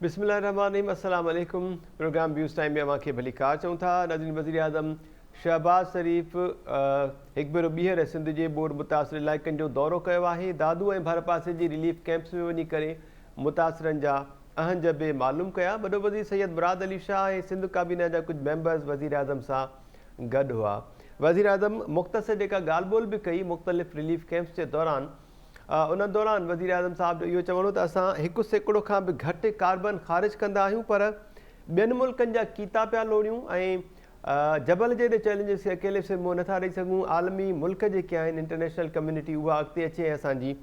بسم الله الرحمٰن الرحيم السلام عليڪم پروگرام ويوز ٽائيم ۾ اوهان کي ڀليڪار چئون ٿا. ناظرين وزيراعظم شهباز شريف هڪ ڀيرو ٻيهر سنڌ جي ٻوڏ متاثر علائقن جو دورو ڪيو آهي. دادو ۽ ڀرپاسي جي رليف ڪئمپس ۾ وڃي ڪري متاثرن جا اهنج به معلوم ڪيا. وڏو وزير سيد مراد علي شاهه ۽ سنڌ ڪابينا جا ڪجهه ميمبرز وزيراعظم سان گڏ هئا. وزيراعظم مختصر جيڪا ڳالهه ٻولهه به ڪئي مختلف رليف ڪئمپس جي دوران ان دوران وزيراعظم صاحب جو اهو چوڻ هو ته اسان 1% کان به گهٽ ڪاربن خارج ڪندا آهيون پر ٻين ملڪن جا ڪيتا پيا لوڙيون ۽ جبل جيڏي چئلينجز کي اڪيلي سر منهن نٿا ڏئي سگهون، عالمي ملڪ جيڪي آهن انٽرنيشنل ڪميونٽي اها اڳتي اچي ۽ اسان جي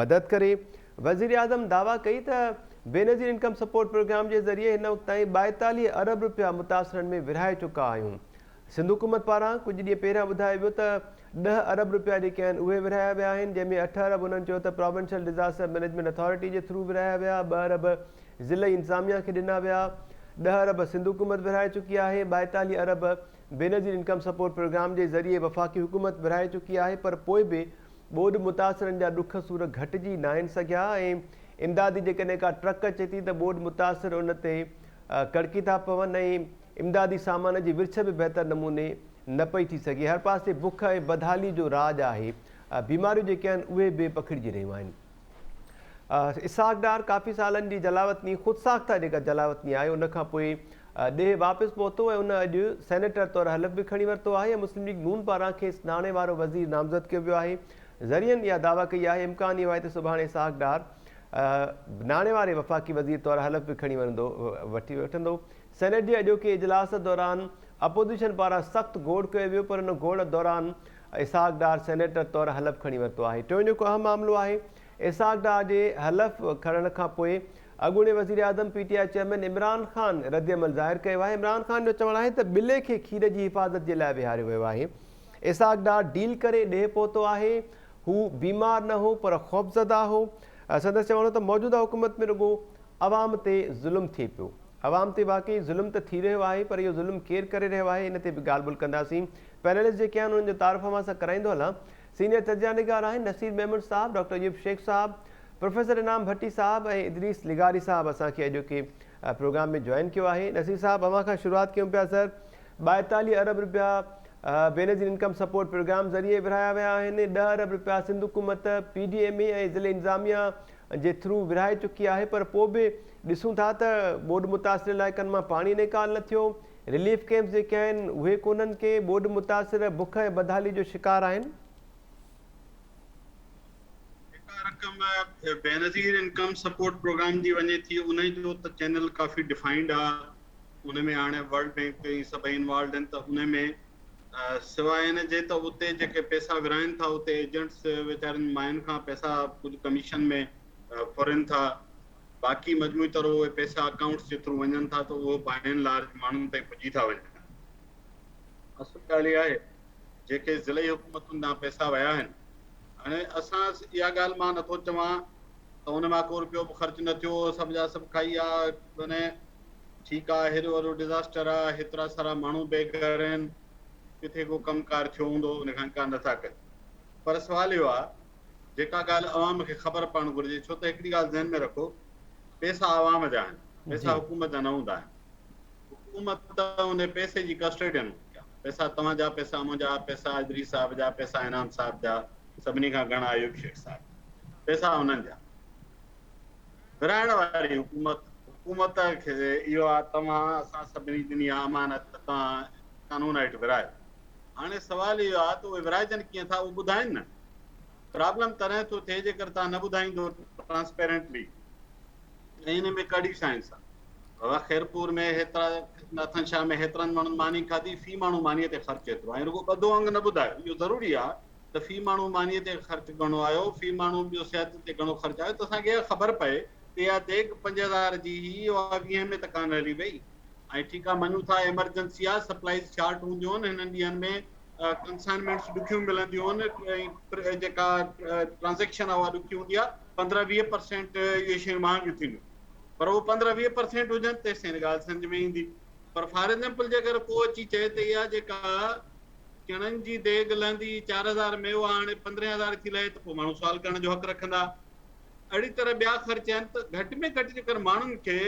مدد ڪري. وزيراعظم دعويٰ ڪئي ته بينظير انڪم سپورٽ پروگرام جي ذريعي هن وقت تائين 42 ارب رپيا متاثرن ۾ ورهائي چڪا آهيون. سنڌ حڪومت پاران ڪجهه ڏينهن پهريان ٻڌايو ويو ته 10 ارب رپيا جيڪي آهن اهي ورهايا ويا آهن جنهن ۾ 8 ارب انهن چيو ته پراونشل ڊزاسٽر مئنيجمينٽ اٿارٽي جي ٿرو ورهايا ويا، 2 ارب ضلعي انتظاميا کي ڏنا ويا، 10 ارب سنڌ حڪومت ورهائي چڪي آهي، 42 ارب بينظير انڪم سپورٽ پروگرام جي ذريعي وفاقي حڪومت ورهائي چڪي آهي پر پوء به ٻوڏ متاثرن جا ڏک سور گهٽجي ناهن سگهيا ۽ امدادي جيڪڏهن ڪا ٽرڪ اچي ٿي ته ٻوڏ متاثر ان تي ڪڙڪي ٿا پون ۽ امدادي سامان جي ورڇ به بهتر نموني نه پئي ٿي سگهي، هر پاسي بک ۽ بدحالي جو راڄ آهي، بيماريون جيڪي آهن اهي به پکڙجي رهيون آهن. اسحاق ڊار ڪافي سالن جي جلاوطني خود ساخته جيڪا جلاوطني آهي ان کان پوء ڏيهه واپس پهتو ۽ ان اڄ سينيٽر طور حلف به کڻي ورتو آهي ۽ مسلم ليگ نون پاران کيس ناڻي وارو وزير نامزد ڪيو ويو آهي. ذريعن اها دعويٰ ڪئي آهي امڪان اهو آهي ته سڀاڻي اسحاق ڊار ناڻي واري وفاقي وزير طور حلف به کڻي وٺي وٺندو. سينيٽ جي اڄوڪي اجلاس دوران اپوزيشن پاران سخت گوڙ ڪيو ويو پر ان گوڙ دوران اسحاق ڊار سينيٽر طور حلف کڻي ورتو آهي. ٽيون جيڪو اهم معاملو آهي اسحاق ڊار جي حلف کڻڻ کانپوء اڳوڻي وزيراعظم P T I chairman Imran Khan ردعمل ظاهر ڪيو آهي. عمران خان جو چوڻ آهي ته ٻلي کي کير جي حفاظت جي لاء ويهاريو ويو آهي. اسحاق ڊار ڊيل ڪري ڏيهه پهتو آهي. هو بيمار نه هو پر خوفزده هو. سندس چوڻ هو ته موجوده حڪومت ۾ رڳو عوام تي ظلم ٿئي پيو. عوام تي واقعي ظلم ته ٿي رهيو آهي پر اهو ظلم ڪير ڪري رهيو آهي ان تي به ڳالهه ٻولهه ڪنداسين. پينلسٽ جيڪي آهن انهن جو تعارف اوهان سان ڪرائيندو هلان. سينيئر تجزيه نگار آهن نصير ميمڻ صاحب، ڊاڪٽر ايوب شيخ صاحب، پروفيسر انعام ڀٽي صاحب ۽ ادريس لغاري صاحب اسان کي اڄوڪي پروگرام ۾ جوائن ڪيو آهي. نصير صاحب اوهان کان شروعات ڪيون پيا سر 42 ارب رپيا بينظير انڪم سپورٽ پروگرام ذريعي ورهايا ويا آهن، 10 ارب رپيا سنڌ حڪومت، پي ڊي ايم اي ۽ ضلعي انتظاميا جي ٿرو ورهائي چڪي آهي پر پوء به ڏسون ٿا ته ٻوڏ متاثر علائقن مان پاڻي نيڪال نه ٿيو، رليف ڪئمپس جيڪي آهن اهي ڪونهن ڪي، ٻوڏ متاثر بک ۽ بدحالي جو شڪار آهن. جيڪا رقم بينظير انڪم سپورٽ پروگرام جي وڃي ٿي انهي جو ته چينل ڪافي ڊفائنڊ آ ان ۾ هاڻي ورلڊ بينڪ ۽ سڀئي انوالوڊ آهن ته انهي ۾ سواء ان جي ته اتي جيڪي پئسا ورهائين ٿا اتي ايجنٽس ويچارين ماين کان پئسا ڪجهه ڪميشن ۾ ڦرين ٿا باقي مجموعي طرح اهي پئسا اڪائونٽس جي ٿرو وڃن ٿا ته اهو باء اينڊ لارج ماڻهن تائين پڄي ٿا وڃن. اصل ڳالهه اها آهي جيڪي ضلعي حڪومتن ڏانهن پئسا ويا آهن هاڻي اسان اها ڳالهه مان نٿو چوان ته ان مان ڪو روپيو به خرچ نه ٿيو سڀ جا سڀ کائي ويا يعني ٺيڪ آ هيڏو وڏو ڊزاسٽر آ هيترا سارا ماڻهو بي گهر آهن ڪٿي ڪو ڪم ڪار ٿيو هوندو ان کان انڪار نٿا ڪن پر سوال اهو آ جيڪا ڳالهه عوام کي خبر پوڻ گهرجي ڇو ته هڪڙي ڳالهه ذهن ۾ رکو پيسا عوام جا آهن پيسا حڪومت جا نه هوندا آهن حڪومت ته ان پيسي جي ڪسٽوڊين هوندي آ پيسا توهان جا پيسا منهنجا پيسا ادريس صاحب جا پيسا انعام صاحب جا سڀني کان گهڻا ايوب شيخ صاحب جا پيسا انهن جا ورهائڻ واري حڪومت حڪومت کي اهو آ توهان اسان سڀني ڏني آ امانت ته توهان قانون هيٺ ورهايو هاڻي سوال اهو آ ته اهي ورهائجن ڪيئن ٿا اهو ٻڌائين نه پرابلم تڏهن ٿو ٿئي جيڪر توهان نه ٻڌائيندو ٽرانسپيرنٽلي ۽ ان ۾ ڪهڙي سائنس آ بابا خيرپور ۾ هيترا ناٿن شاهه ۾ هيترن ماڻهن ماني کاڌي في ماڻهو ماني تي خرچ ايترو ۽ رڳو ٻڌو انگ نه ٻڌايو اهو ضروري آ ته في ماڻهو مانيء تي خرچ گهڻو آيو، في ماڻهو ٻيو صحت تي گهڻو خرچ آيو ته اسان کي اها خبر پئي ته اها ديڳ 5000 جي هئي اها ويهين ۾ ته ڪانه هلي وئي ۽ ٺيڪ آ مڃون ٿا ايمرجنسي آ سپلائيز شارٽ هونديون هن هنن ڏينهن ۾ ڪنسائنمينٽس ڏکيون ملنديون هن ۽ جيڪا ٽرانزيڪشن آ اها ڏکي هوندي آ 15 20 پرسينٽ اهي شيون مهانگيون ٿينديون پر اهو 15 20 پرسينٽ هجن تيسين ڳالهه سمجهه ۾ ايندي پر فار ايگزامپل جيڪر ڪو اچي چئي ته اها جيڪا چڻن جي ديڳ لهندي 4000 ۾ اها هاڻي 15 هزار ٿي لهي ته پوء ماڻهو سوال ڪرڻ جو حق رکندا. اهڙي طرح ٻيا خرچ آهن ته گهٽ ۾ گهٽ جيڪر ماڻهن کي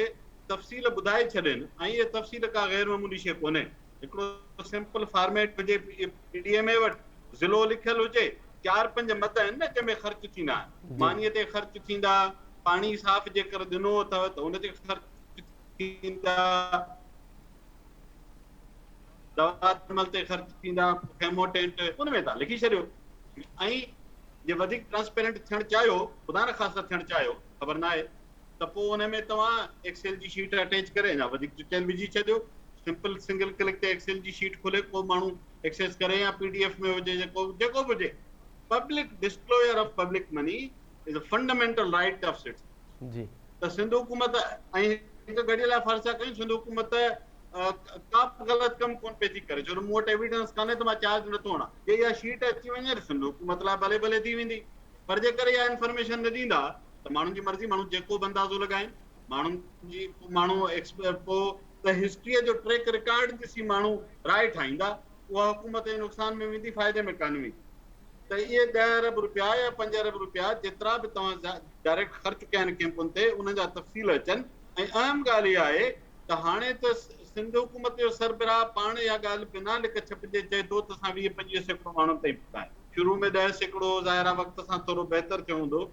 تفصيل ٻڌائي ڇڏين ۽ اها تفصيل ڪا غير معمولي شيء ڪونهي هڪڙو سمپل فارميٽ هجي پي ڊي ايم اي وٽ ضلعو لکيل هجي چار پنج مد آهن نه جنهن ۾ خرچ ٿيندا آهن مانيء تي خرچ ٿيندا پاڻي صاف جيڪر ڏنو اٿو ته ان تي خرچ ٿيندا دوا درمل تي خرچ ٿيندا خيمو ٽينٽ ان ۾ تان لکي ڇڏيو ۽ جي وڌيڪ ٽرانسپيرنٽ ٿيڻ چاهيو خدا نخواسته ٿيڻ چاهيو خبر ناهي ته پوء ان ۾ توهان ايڪسيل جي شيٽ اٽيچ ڪري اڃا وڌيڪ ڊيٽيل وجهي ڇڏيو سمپل سنگل ڪلڪ تي ايڪسيل جي شيٽ کولي ڪو ماڻهو ايڪسيس ڪري يا پي ڊي ايف ۾ هجي جيڪو جيڪو به هجي public disclosure of public money is a fundamental right of citizen جي ته سنڌ حڪومت ۽ هڪ گهڙي لاء فرض ٿا ڪيون سنڌ حڪومت ڪا به غلط ڪم ڪونه پئي ٿي ڪري ڇو ته مون وٽ ايويڊنس ڪانهي ته مان چارج نٿو هڻان جي اها شيٽ اچي وڃي ته سنڌ حڪومت لاء ڀلي ڀلي ٿي ويندي پر جيڪر اها انفارميشن نه ڏيندا ته ماڻهن جي مرضي ماڻهو جيڪو به اندازو لڳائين ماڻهن جي ماڻهو پوء ته هسٽريء جو ٽريڪ رڪارڊ ڏسي ماڻهو راء ٺاهيندا اها حڪومت جي نقصان ۾ ويندي فائدي ۾ ڪانه ويندي ته اهي ڏهه ارب رپيا يا پنج ارب رپيا جيترا به توهان ڊائريڪٽ خرچ ڪيا آهن ڪيمپن تي انهن جا تفصيل اچن ۽ اهم ڳالهه اها آهي ته هاڻي ته سنڌ حڪومت جو سربراهه پاڻ اها ڳالهه بنا لڪ ڇپ جي چئي ٿو ته اسان 20 25% ماڻهن تائين پهتا آهيون. شروع ۾ 10% هو ظاهر آهي وقت سان ٿورو بهتر ٿيو هوندو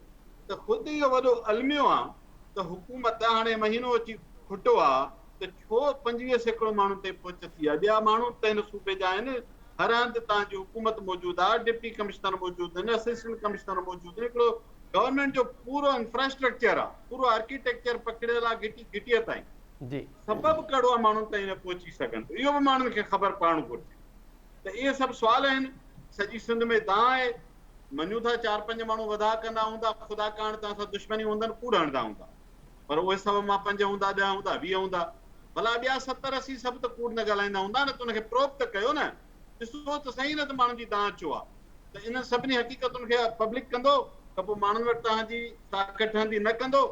ته خود اهو وڏو الميو آهي ته حڪومت هاڻي مهينو اچي کٽو آهي ته ڇو 25% ماڻهن تائين پهچ ٿي آهي ٻيا ماڻهو ته هن صوبي جا آهن هر هنڌ توهان جي حڪومت موجود آهي ڊپٽي ڪمشنر موجود آهن اسسٽنٽ ڪمشنر موجود آهن هڪڙو گورنمينٽ جو پورو انفراسٽرڪچر آهي پورو آرڪيٽيڪچر پکڙيل آهي گهٽي گهٽيء تائين جي. سبب ڪهڙو آهي ماڻهن تائين نه پهچي سگهن ٿو اهو به ماڻهن کي خبر پوڻ گهرجي ته اهي سڀ سوال آهن سڄي سنڌ ۾ دانهن آهي مڃون ٿا چار پنج ماڻهو وڌاء ڪندا هوندا خدا ڪاڻ توهان سان دشمني هوندن ڪوڙ هڻندا هوندا پر اهي سو مان پنج هوندا، ڏهه هوندا، 20 هوندا، ڀلا ٻيا 70 80 سڀ ته ڪوڙ نه ڳالهائيندا هوندا نه ته ان کي پروب ته ڪيو نه، ڏسو ته سهي نه ته ماڻهن جي دانهن ڇو آ؟ ته انهن سڀني حقيقتن کي پبلڪ ڪندو ته پوء ماڻهن وٽ توهان جي ساک ٺهندي، نه ڪندو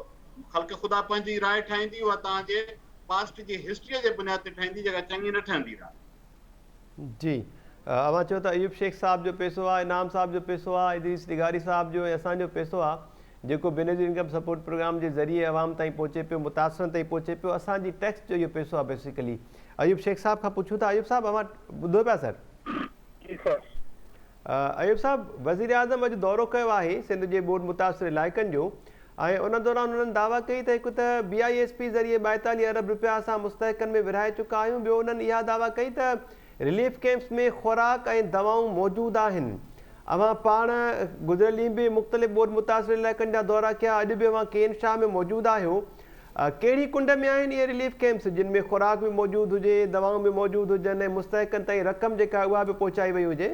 خلق خدا پنهنجي راء ٺاهيندي، اها توهان جي پاسٽ جي هسٽريء جي بنياد تي ٺهندي جيڪا چڱي نه ٺهندي راء. جي اوهان چيو ته ايوب شيخ صاحب جو پيسو آ، انعام صاحب جو پيسو آ، ادريس لغاري صاحب جو ۽ اسان جو پيسو آ، جيڪو بينظير انڪم سپورٽ پروگرام جي ذريعي عوام تائين پهچي پيو، متاثرن تائين پهچي پيو، اسان جي ٽيڪس جو اهو پيسو آ بيسيڪلي. ايوب شيخ صاحب کان پڇون ٿا، ايوب صاحب اوهان ٻڌو پيا سر؟ جي سر. ايوب صاحب وزيراعظم اڄ دورو ڪيو آهي سنڌ جي ٻوڏ متاثر علائقن جو ۽ ان دوران انهن دعويٰ ڪئي ته هڪ ته بي I S P ذريعي 42 ارب رپيا اسان مستحقن ۾ ورهائي چڪا آهيون ٻيو انهن اها دعويٰ ڪئي ته رليف ڪيمپس ۾ خوراڪ ۽ دوائون موجود آهن اوهان پاڻ گذريل ڏينهن به مختلف ٻوڏ متاثر علائقن جا دورا ڪيا اڄ به اوهان ڪين شاهه ۾ موجود آهيو ڪهڙي ڪنڊ ۾ آهن اهي رليف ڪيمپس جن ۾ خوراڪ به موجود هجي دوائون به موجود هجن ۽ مستحقن تائين رقم جيڪا آهي اها به پهچائي وئي هجي.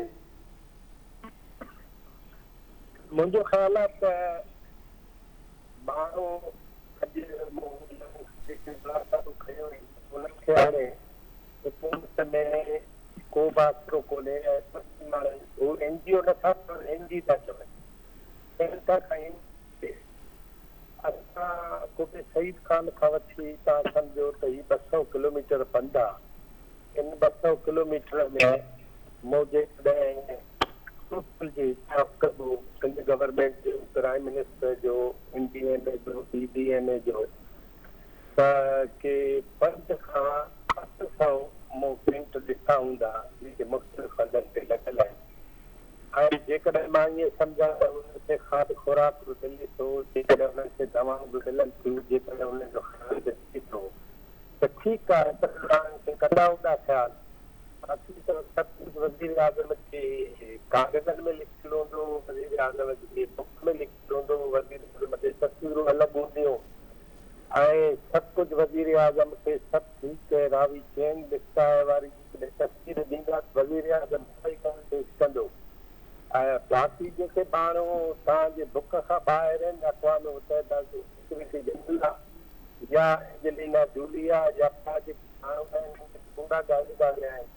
منهنجو خيال آهي ته ماڻهو اڄ جيڪي ملاقاتون ڪيون آهن انهن کي هاڻي حڪومت ۾ ڪو به آسرو ڪونهي ۽ سڀني ماڻهن هو اين جي او نٿا چون اين جي ٿا چون چون ٿا سائين اسان ڪوٽي سعيد خان کان وٺي توهان سمجهو ته هي 200 ڪلوميٽر پنڌ آهي ان 200 ڪلوميٽر ۾ مون جيڪڏهن ٽوٽل جي حساب ڪبو سنڌ گورنمينٽ جو، پرائم منسٽر جو، اين ڊي ايم اي جو، پي ڊي ايم اي جو ته ڪي پنج کان ست سئو مون ٽينٽ ڏٺا هوندا جيڪي مختلف هنڌن تي لڳل آهن ۽ جيڪڏهن مان ائين سمجهان ته انهن کي کاڌ خوراڪ به ملي ٿو، جيڪڏهن انهن کي دوائون به ملن ٿيون، جيڪڏهن انهن جو خيال به ٿئي ٿو ته ٺيڪ آهي پر ماڻهن کي ڪندا هوندا خيال. باقي ته سڀ ڪجهه وزيراعظم جي ڪاغذن ۾ لکيل هوندو، وزيراعظم جي بڪ ۾ لکيل هوندو، وزيراعظم تي تصويرون الڳ هونديون ۽ سڀ ڪجهه وزيراعظم کي سڀ ٺيڪ ۽ راوي چين لکتائي واري جيڪڏهن تصوير ڏيندا ته وزيراعظم اها ئي ڳالهه پيش ڪندو ۽ باقي جيڪي ماڻهو توهان جي بڪ کان ٻاهر آهن اقوام متحده جي سيڪريٽري جنرل آ يا اينجلينا جولي آ يا ٻيا جيڪي ماڻهو آهن انهن کي ڪوڙا ڳالهيندا ويا آهن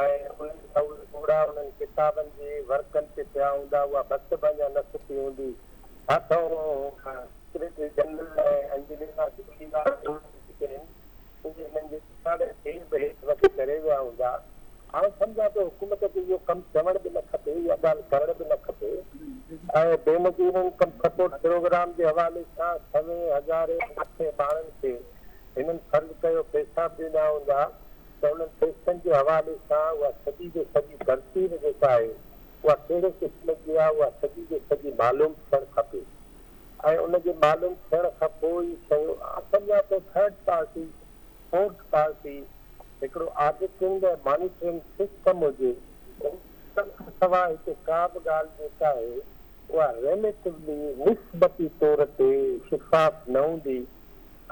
۽ انهن جا اهي ڪوڙا انهن ڪتابن جي ورقن تي پيا هوندا اها ڀت به اڃا نه سڪي هوندي هٿئون سيڪريٽري جنرل ۽ انجلينا جولي وارا ماڻهو جيڪي آهن اهي انهن جي پڇاڙي کي به هيٺ مٿي ڪري ويا هوندا. آئون سمجهان ٿو حڪومت کي اهو ڪم چوڻ به نه کپي، اها ڳالهه ڪرڻ به نه کپي ۽ بينظير انڪم سپورٽ پروگرام جي حوالي سان سوين هزارين لکين ماڻهن کي هنن فرض ڪيو پئسا به ڏنا هوندا ته انهن پئسن جي حوالي سان اها سڄي جي سڄي ترتيب جيڪا آهي اها ڪهڙي قسم جي آهي اها سڄي جي سڄي معلوم ٿيڻ کپي ۽ ان جي معلوم ٿيڻ کان پوء ئي شيون آئون سمجهان ٿو ٿرڊ پارٽي فورٿ پارٽي هڪڙو آڊيٽنگ ۽ مانيٽرنگ سسٽم هجي، ان سسٽم کان سواء هتي ڪا به ڳالهه جيڪا آهي اها ريليٽولي، نسبتي طور تي، شفاف نه هوندي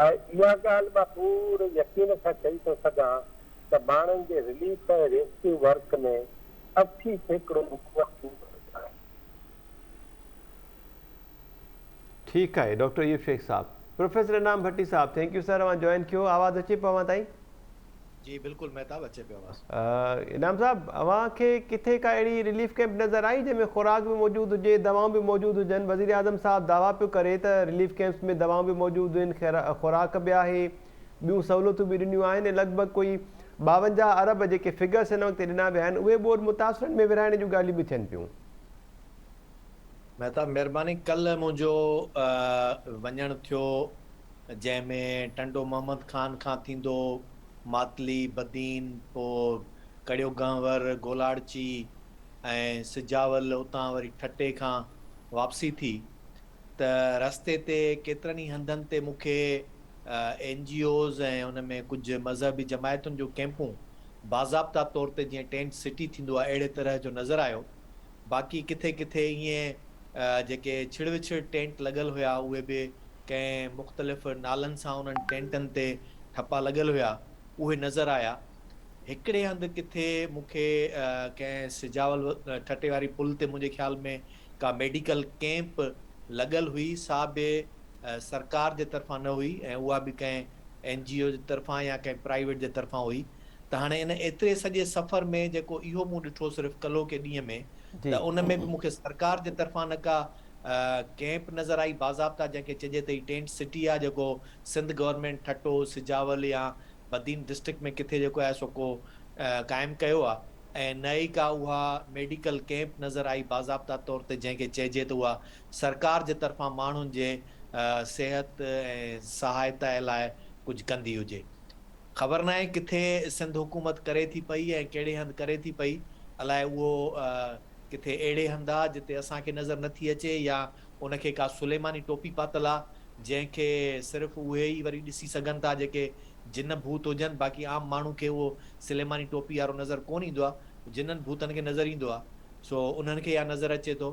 ۽ اها ڳالهه مان پوري يقين سان چئي ٿو سگهان ته ماڻهن جي رليف ۽ ريسڪيو ورڪ ۾ 80% حڪومت جون آهن. ٺيڪ آهي ڊاڪٽر ايوب شيخ صاحب. پروفيسر انعام ڀٽي صاحب thank you سر اوهان جوائن ڪيو آواز اچي پيو اوهان تائين. جي بلڪل مهتاب اچي پيو آواز. انعام صاحب اوهان کي ڪٿي ڪا اهڙي رليف ڪيمپ نظر آئي جنهن ۾ خوراڪ به موجود هجي دوائون به موجود هجن وزيراعظم صاحب دعويٰ پيو ڪري ته رليف ڪيمپس ۾ دوائون به موجود آهن خوراڪ به آهي ٻيون سهولتون به ڏنيون آهن ۽ لڳ ڀڳ ڪوئي 52 ارب جيڪي فگرس هن وقت ڏنا ويا آهن اهي ٻوڏ متاثرن ۾ ورهائڻ جون ڳالهيون به ٿين پيون. مهتاب مهرباني ڪلهه منهنجو وڃڻ ٿيو جنهن ۾ ٽنڊو محمد خان کان ٿيندو ماتلي بدين پوء ڪڙيو گهنور گولاڙچي ۽ سجاول اتان وري ٺٽي کان واپسي ٿي ته رستي تي ڪيترن ئي هنڌن تي مون کي اين جي اوز ۽ ان ۾ ڪجهه مذهبي جماعتن جون ڪيمپون باضابطا طور تي جيئن ٽينٽ سٽي ٿيندو آهي اهڙي طرح جو نظر آيو باقي ڪٿي ڪٿي ائين جيڪي ڇڙ وڇڙ ٽينٽ لڳل هيا اهي به ڪنهن مختلف نالن سان انهن ٽينٽن تي ٺپا لڳل هيا اهي نظر آيا. هڪڙي هنڌ ڪٿي مون کي ڪنهن سجاول ٺٽي واري پل تي منهنجي خيال ۾ ڪا ميڊيڪل ڪيمپ لڳل هئي سا به سرڪار جي طرفان نه هئي ۽ اها به ڪنهن اين جي او جي طرفان يا ڪنهن پرائيويٽ جي طرفان هئي ته هاڻي ان ايتري سڄي سفر ۾ جيڪو اهو مون ڏٺو صرف ڪلهوڪي ڏينهن ۾ ته ان ۾ به مون کي سرڪار جي طرفان نه ڪا ڪئمپ نظر آئي باضابطا جنهن کي چئجي ته هي ٽينٽ سٽي آهي جيڪو سنڌ گورنمينٽ ٺٽو، سجاول يا بدين ڊسٽرڪٽ ۾ ڪٿي جيڪو آهي سو ڪو قائم ڪيو آهي ۽ نه ئي ڪا اها ميڊيڪل ڪئمپ نظر آئي باضابطا طور تي جنهن کي چئجي ته اها سرڪار جي طرفان ماڻهن جي صحت ۽ سهائتا لاء ڪجهه ڪندي هجي. خبر ناهي ڪٿي سنڌ حڪومت ڪري ٿي پئي ۽ ڪهڙي هنڌ ڪري ٿي پئي، الائي اهو ڪٿي اهڙي هنڌ آ جتي اسان کي نظر نه ٿي اچي يا ان کي ڪا سليماني ٽوپي پاتل آ جنهن کي صرف اهي ئي وري ڏسي سگهن ٿا جيڪي جن ڀوت هجن باقي عام ماڻهو کي اهو سليماني ٽوپي وارو نظر ڪونه ايندو آ جنن ڀوتن کي نظر ايندو آ سو انهن کي يا نظر اچي ٿو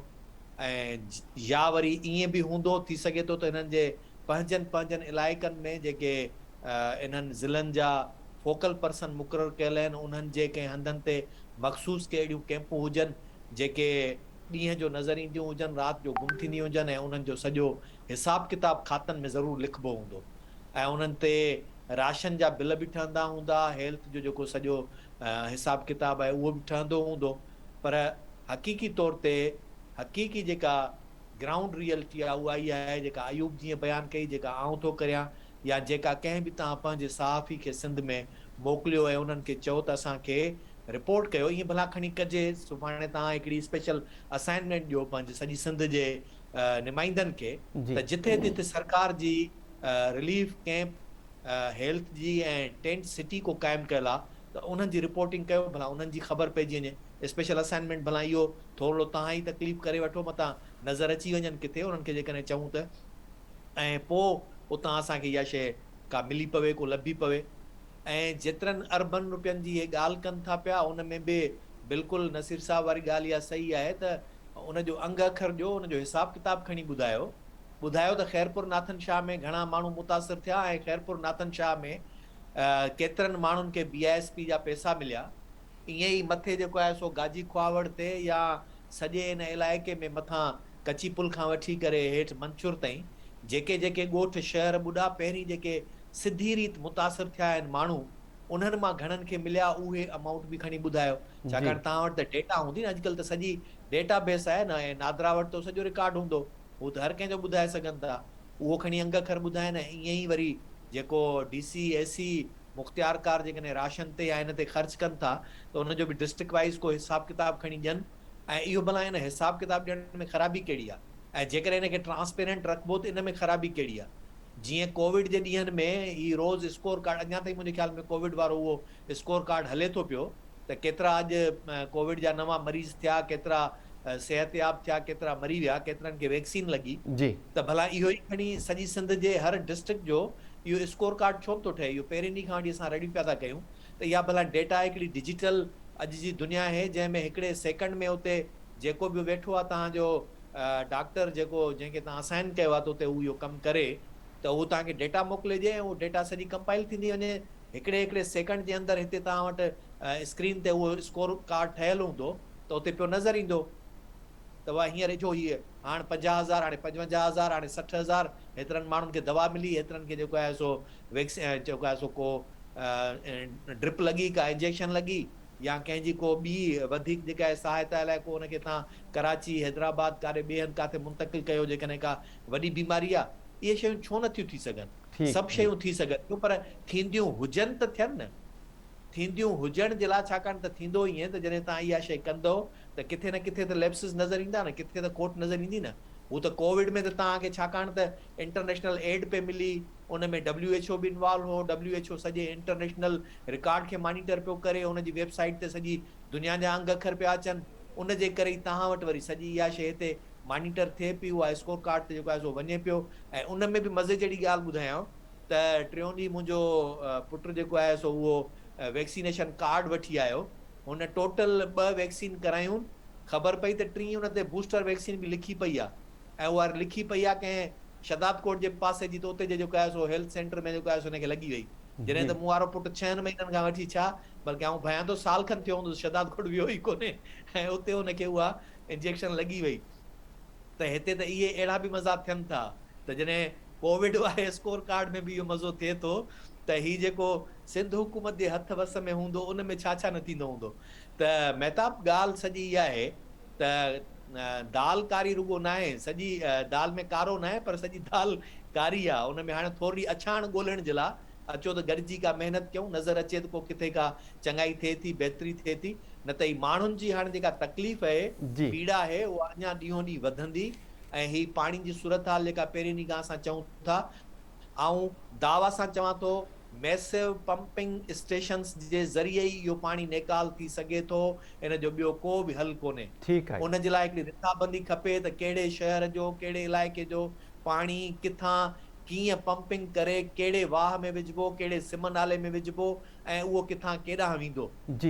۽ يا وري ائين به هوندو ٿي سگهي ٿو ته هنن جي پنهنجن پنهنجن علائقن ۾ جيڪي انهن ضلعن جا فوڪل پرسن مقرر ڪيل آهن انهن جي ڪنهن هنڌن تي مخصوص ڪي اهڙيون ڪئمپون هجن جيڪي ڏينهن جو نظر اينديون هجن رات جو گم ٿينديون هجن ۽ انهن جو سڄو حساب ڪتاب کاتن ۾ ضرور لکبو هوندو ۽ انهن تي راشن جا بل به ٺهندا هوندا هيلٿ جو جيڪو سڄو حساب ڪتاب آهي اهو به ٺهندو هوندو پر حقيقي طور تي حقيقي جيڪا گرائونڊ ريئلٽي آهي اها اها آهي جيڪا ايوب جيئن بيان ڪئي جيڪا آئون ٿو ڪريان يا جيڪا ڪنهن به توهان پنهنجي صحافي کي سنڌ ۾ موڪليو ۽ انهن کي چئو ته اسان کي رپورٽ ڪيو ائين ڀلا کڻي ڪجي سڀاڻي توهان هڪڙي اسپيشل اسائنمينٽ ڏيو پنهنجي سڄي سنڌ جي نمائندن کي ته جٿي جٿي سرڪار جي رليف ڪئمپ هيلٿ جي ۽ ٽينٽ سٽي ڪو قائم ڪيل آ ته انهن جي رپورٽنگ ڪيو ڀلا انهن جي خبر پئجي وڃي اسپيشل اسائنمينٽ ڀلا اهو ٿورڙو توهان ئي تڪليف ڪري وٺو متان نظر اچي وڃن ڪٿي انهن کي جيڪڏهن چئون ته ۽ پوء اتان اسان کي اها شيء ڪا ملي پوي، ڪو لڀي پوي ۽ جيترن اربن روپين جي هي ڳالهه ڪن ٿا پيا ان ۾ به بلڪل نصير صاحب واري ڳالهه اها صحيح آهي ته ان جو انگ اکر ڏيو، ان جو حساب ڪتاب کڻي ٻڌايو. ٻڌايو ته خيرپور ناٿن شاهه ۾ گهڻا ماڻهو متاثر ٿيا ۽ خيرپور ناٿن شاهه ۾ ڪيترن ماڻهن کي بي I S P جا پئسا مليا. ائين ئي مٿي جيڪو آهي سو گاجي کهاوڙ تي يا سڄي ان علائقي ۾ مٿان ڪچي پل کان وٺي ڪري هيٺ منڇر تائين جيڪي جيڪي ڳوٺ شهر ٻڏا پهرين جيڪي سڌي ريت متاثر ٿيا آهن ماڻهو انهن مان گهڻن کي مليا اهي امائونٽ به کڻي ٻڌايو ڇاڪاڻ توهان وٽ ته ڊيٽا هوندي نه اڄڪلهه ته سڄي ڊيٽا بيس آهي نه ۽ نادرا وٽ ته سڄو رڪارڊ هوندو هو ته هر ڪنهن جو ٻڌائي سگهن ٿا اهو کڻي انگ اکر ٻڌائن ۽ ائين ئي وري جيڪو ڊي سي اي سي مختيارڪار جيڪڏهن راشن تي يا ان تي خرچ ڪن ٿا ته ان جو به ڊسٽرڪٽ وائيز ڪو حساب ڪتاب کڻي ڏين ۽ اهو ڀلا ان حساب ڪتاب ڏيڻ ۾ خرابي ڪهڙي آ ۽ جيڪڏهن ان کي ٽرانسپيرنٽ رکبو ته ان ۾ خرابي ڪهڙي آ جيئن ڪووڊ جي ڏينهن ۾ هي روز اسڪور ڪارڊ اڃا تائين منهنجي خيال ۾ ڪووڊ وارو اهو اسڪور ڪارڊ هلي ٿو پيو ته ڪيترا اڄ ڪووڊ جا نوان مريض ٿيا ڪيترا صحتياب ٿيا ڪيترا مري ويا ڪيترن کي ويڪسين لڳي جي. ته ڀلا اهو ئي کڻي سڄي سنڌ جي هر ڊسٽرڪٽ جو اهو اسڪور ڪارڊ ڇو نٿو ٺهي اهو پهرين ڏينهن کان وٺي اسان رڙيون پيا ٿا ڪيون ته اها ڀلا ڊيٽا هڪڙي ڊجيٽل اڄ جي دنيا آهي جنهن ۾ هڪڙي سيڪنڊ ۾ اتي جيڪو به ويٺو آهي توهان جو ڊاڪٽر جيڪو جنهن کي توهان اسائن ڪيو آهي ته اتي هو اهو ڪم ڪري ته اهو توهان کي ڊيٽا موڪلي ڏئي ۽ اهو ڊيٽا سڄي ڪمپائل ٿيندي وڃي هڪڙي هڪڙي سيڪنڊ جي اندر هتي توهان وٽ اسڪرين تي اهو اسڪور ڪارڊ ٺهيل هوندو ته اتي پيو نظر ايندو ته واهه هينئر اجهو هيء هاڻ 50 هزار هاڻي 55 هزار هاڻي 60 هزار هيترن ماڻهن کي دوا ملي هيترن کي جيڪو آهي سو ويڪسين جيڪو آهي سو ڪو ڊرپ لڳي ڪا انجيڪشن لڳي يا ڪنهن جي ڪو ٻي وڌيڪ جيڪا آهي سهائتا لاء ڪو ان کي توهان ڪراچي حيدرآباد ڪاڏي ٻئي هنڌ ڪاٿي منتقل ڪيو جيڪڏهن ڪا وڏي بيماري آهي اهي شيون ڇو نٿيون ٿي سگهن سڀ شيون ٿي سگهن ٿيون پر ٿينديون هجن ته ٿين نه. ٿينديون هجڻ جي لاء ڇاڪاڻ ته ٿيندو ائين ته جڏهن توهان اها شيء ڪندؤ ته ڪٿي نه ڪٿي ته ليپسز نظر ايندا نه ڪٿي ته کوٽ نظر ايندي نه. هو ته ڪووڊ ۾ ته توهان کي ڇاڪاڻ ته انٽرنيشنل ايڊ پئي ملي ان ۾ ڊبليو ايڇ او به انوالو هو ڊبليو ايڇ او سڄي انٽرنيشنل رڪارڊ کي مانيٽر پيو ڪري ان جي ويب سائيٽ تي سڄي دنيا جا انگ اکر پيا اچن ان جي ڪري ئي توهان وٽ وري سڄي اها شيء هتي مانيٽر ٿئي پئي اها اسڪور ڪارڊ تي جيڪو آهي سو وڃي پيو ۽ ان ۾ به مزي جهڙي ڳالهه ٻڌايانو ته ٽيون ڏينهن منهنجو پٽ جيڪو آهي سو اهو ويڪسينيشن ڪارڊ وٺي آيو. هن ٽوٽل ٻه ويڪسين ڪرايون. خبر پئي ته ٽين ان تي بوسٽر ويڪسين به لکي پئي آ ۽ اها لکي پئي آ ڪنهن شهدادڪوٽ جي پاسي جي ته اتي جي جيڪو آهي سو هيلٿ سينٽر ۾ جيڪو آهي سو هن کي لڳي وئي. جڏهن ته مون وارو پٽ ڇهن مهينن کان وٺي ڇا بلڪه آئون ڀانيان ٿو سال کن ٿيو هوندس شهدادڪوٽ ويو ئي ڪونهي ۽ اتي هن کي اها انجيڪشن لڳي وئي. ته هتي ته اهي اهڙا به مزا ٿين ٿا ته جڏهن ڪووڊ واري اسڪور ڪارڊ ۾ به اهو مزو ٿئي ٿو ته هي جيڪو سنڌ حڪومت جي هٿ وس ۾ هوندو ان ۾ ڇا ڇا نه ٿيندو هوندو ته مهتاب ڳالهه سڄي اها آهي ته دال ڪاري رڳو ناهي سڄي دال ۾ ڪارو ناهي پر سڄي دال ڪاري آهي ان ۾ هاڻي ٿورڙي اڇاڻ ڳولڻ جي لاء اچو ته گڏجي ڪا محنت ڪيون نظر اچي ته ڪو ڪٿي ڪا چڱائي ٿئي ٿي بهتري ٿئي ٿي نه ته هي ماڻهن جي هاڻي جيڪا تڪليف اهي پيڙا آهي اها اڃا ڏينهون ڏينهن وڌندي ۽ هي پاڻي جي صورتحال جيڪا پهرين ڏينهن کان اسان چئون ٿا آئون دعويٰ سان چوان ٿو ميسو پمپنگ اسٽيشنز جي ذريعي ئي اهو پاڻي نيڪال ٿي سگهي ٿو ان جو ٻيو ڪو به حل ڪونهي ان جي لاء هڪڙي رٿابندي کپي ته ڪهڙي شهر جو ڪهڙي علائقي جو پاڻي ڪٿان ڪيئن پمپنگ ڪري ڪهڙي واهه ۾ وجهبو ڪهڙي سم نالي ۾ وجهبو ۽ اهو ڪٿان ڪيڏانهن ويندو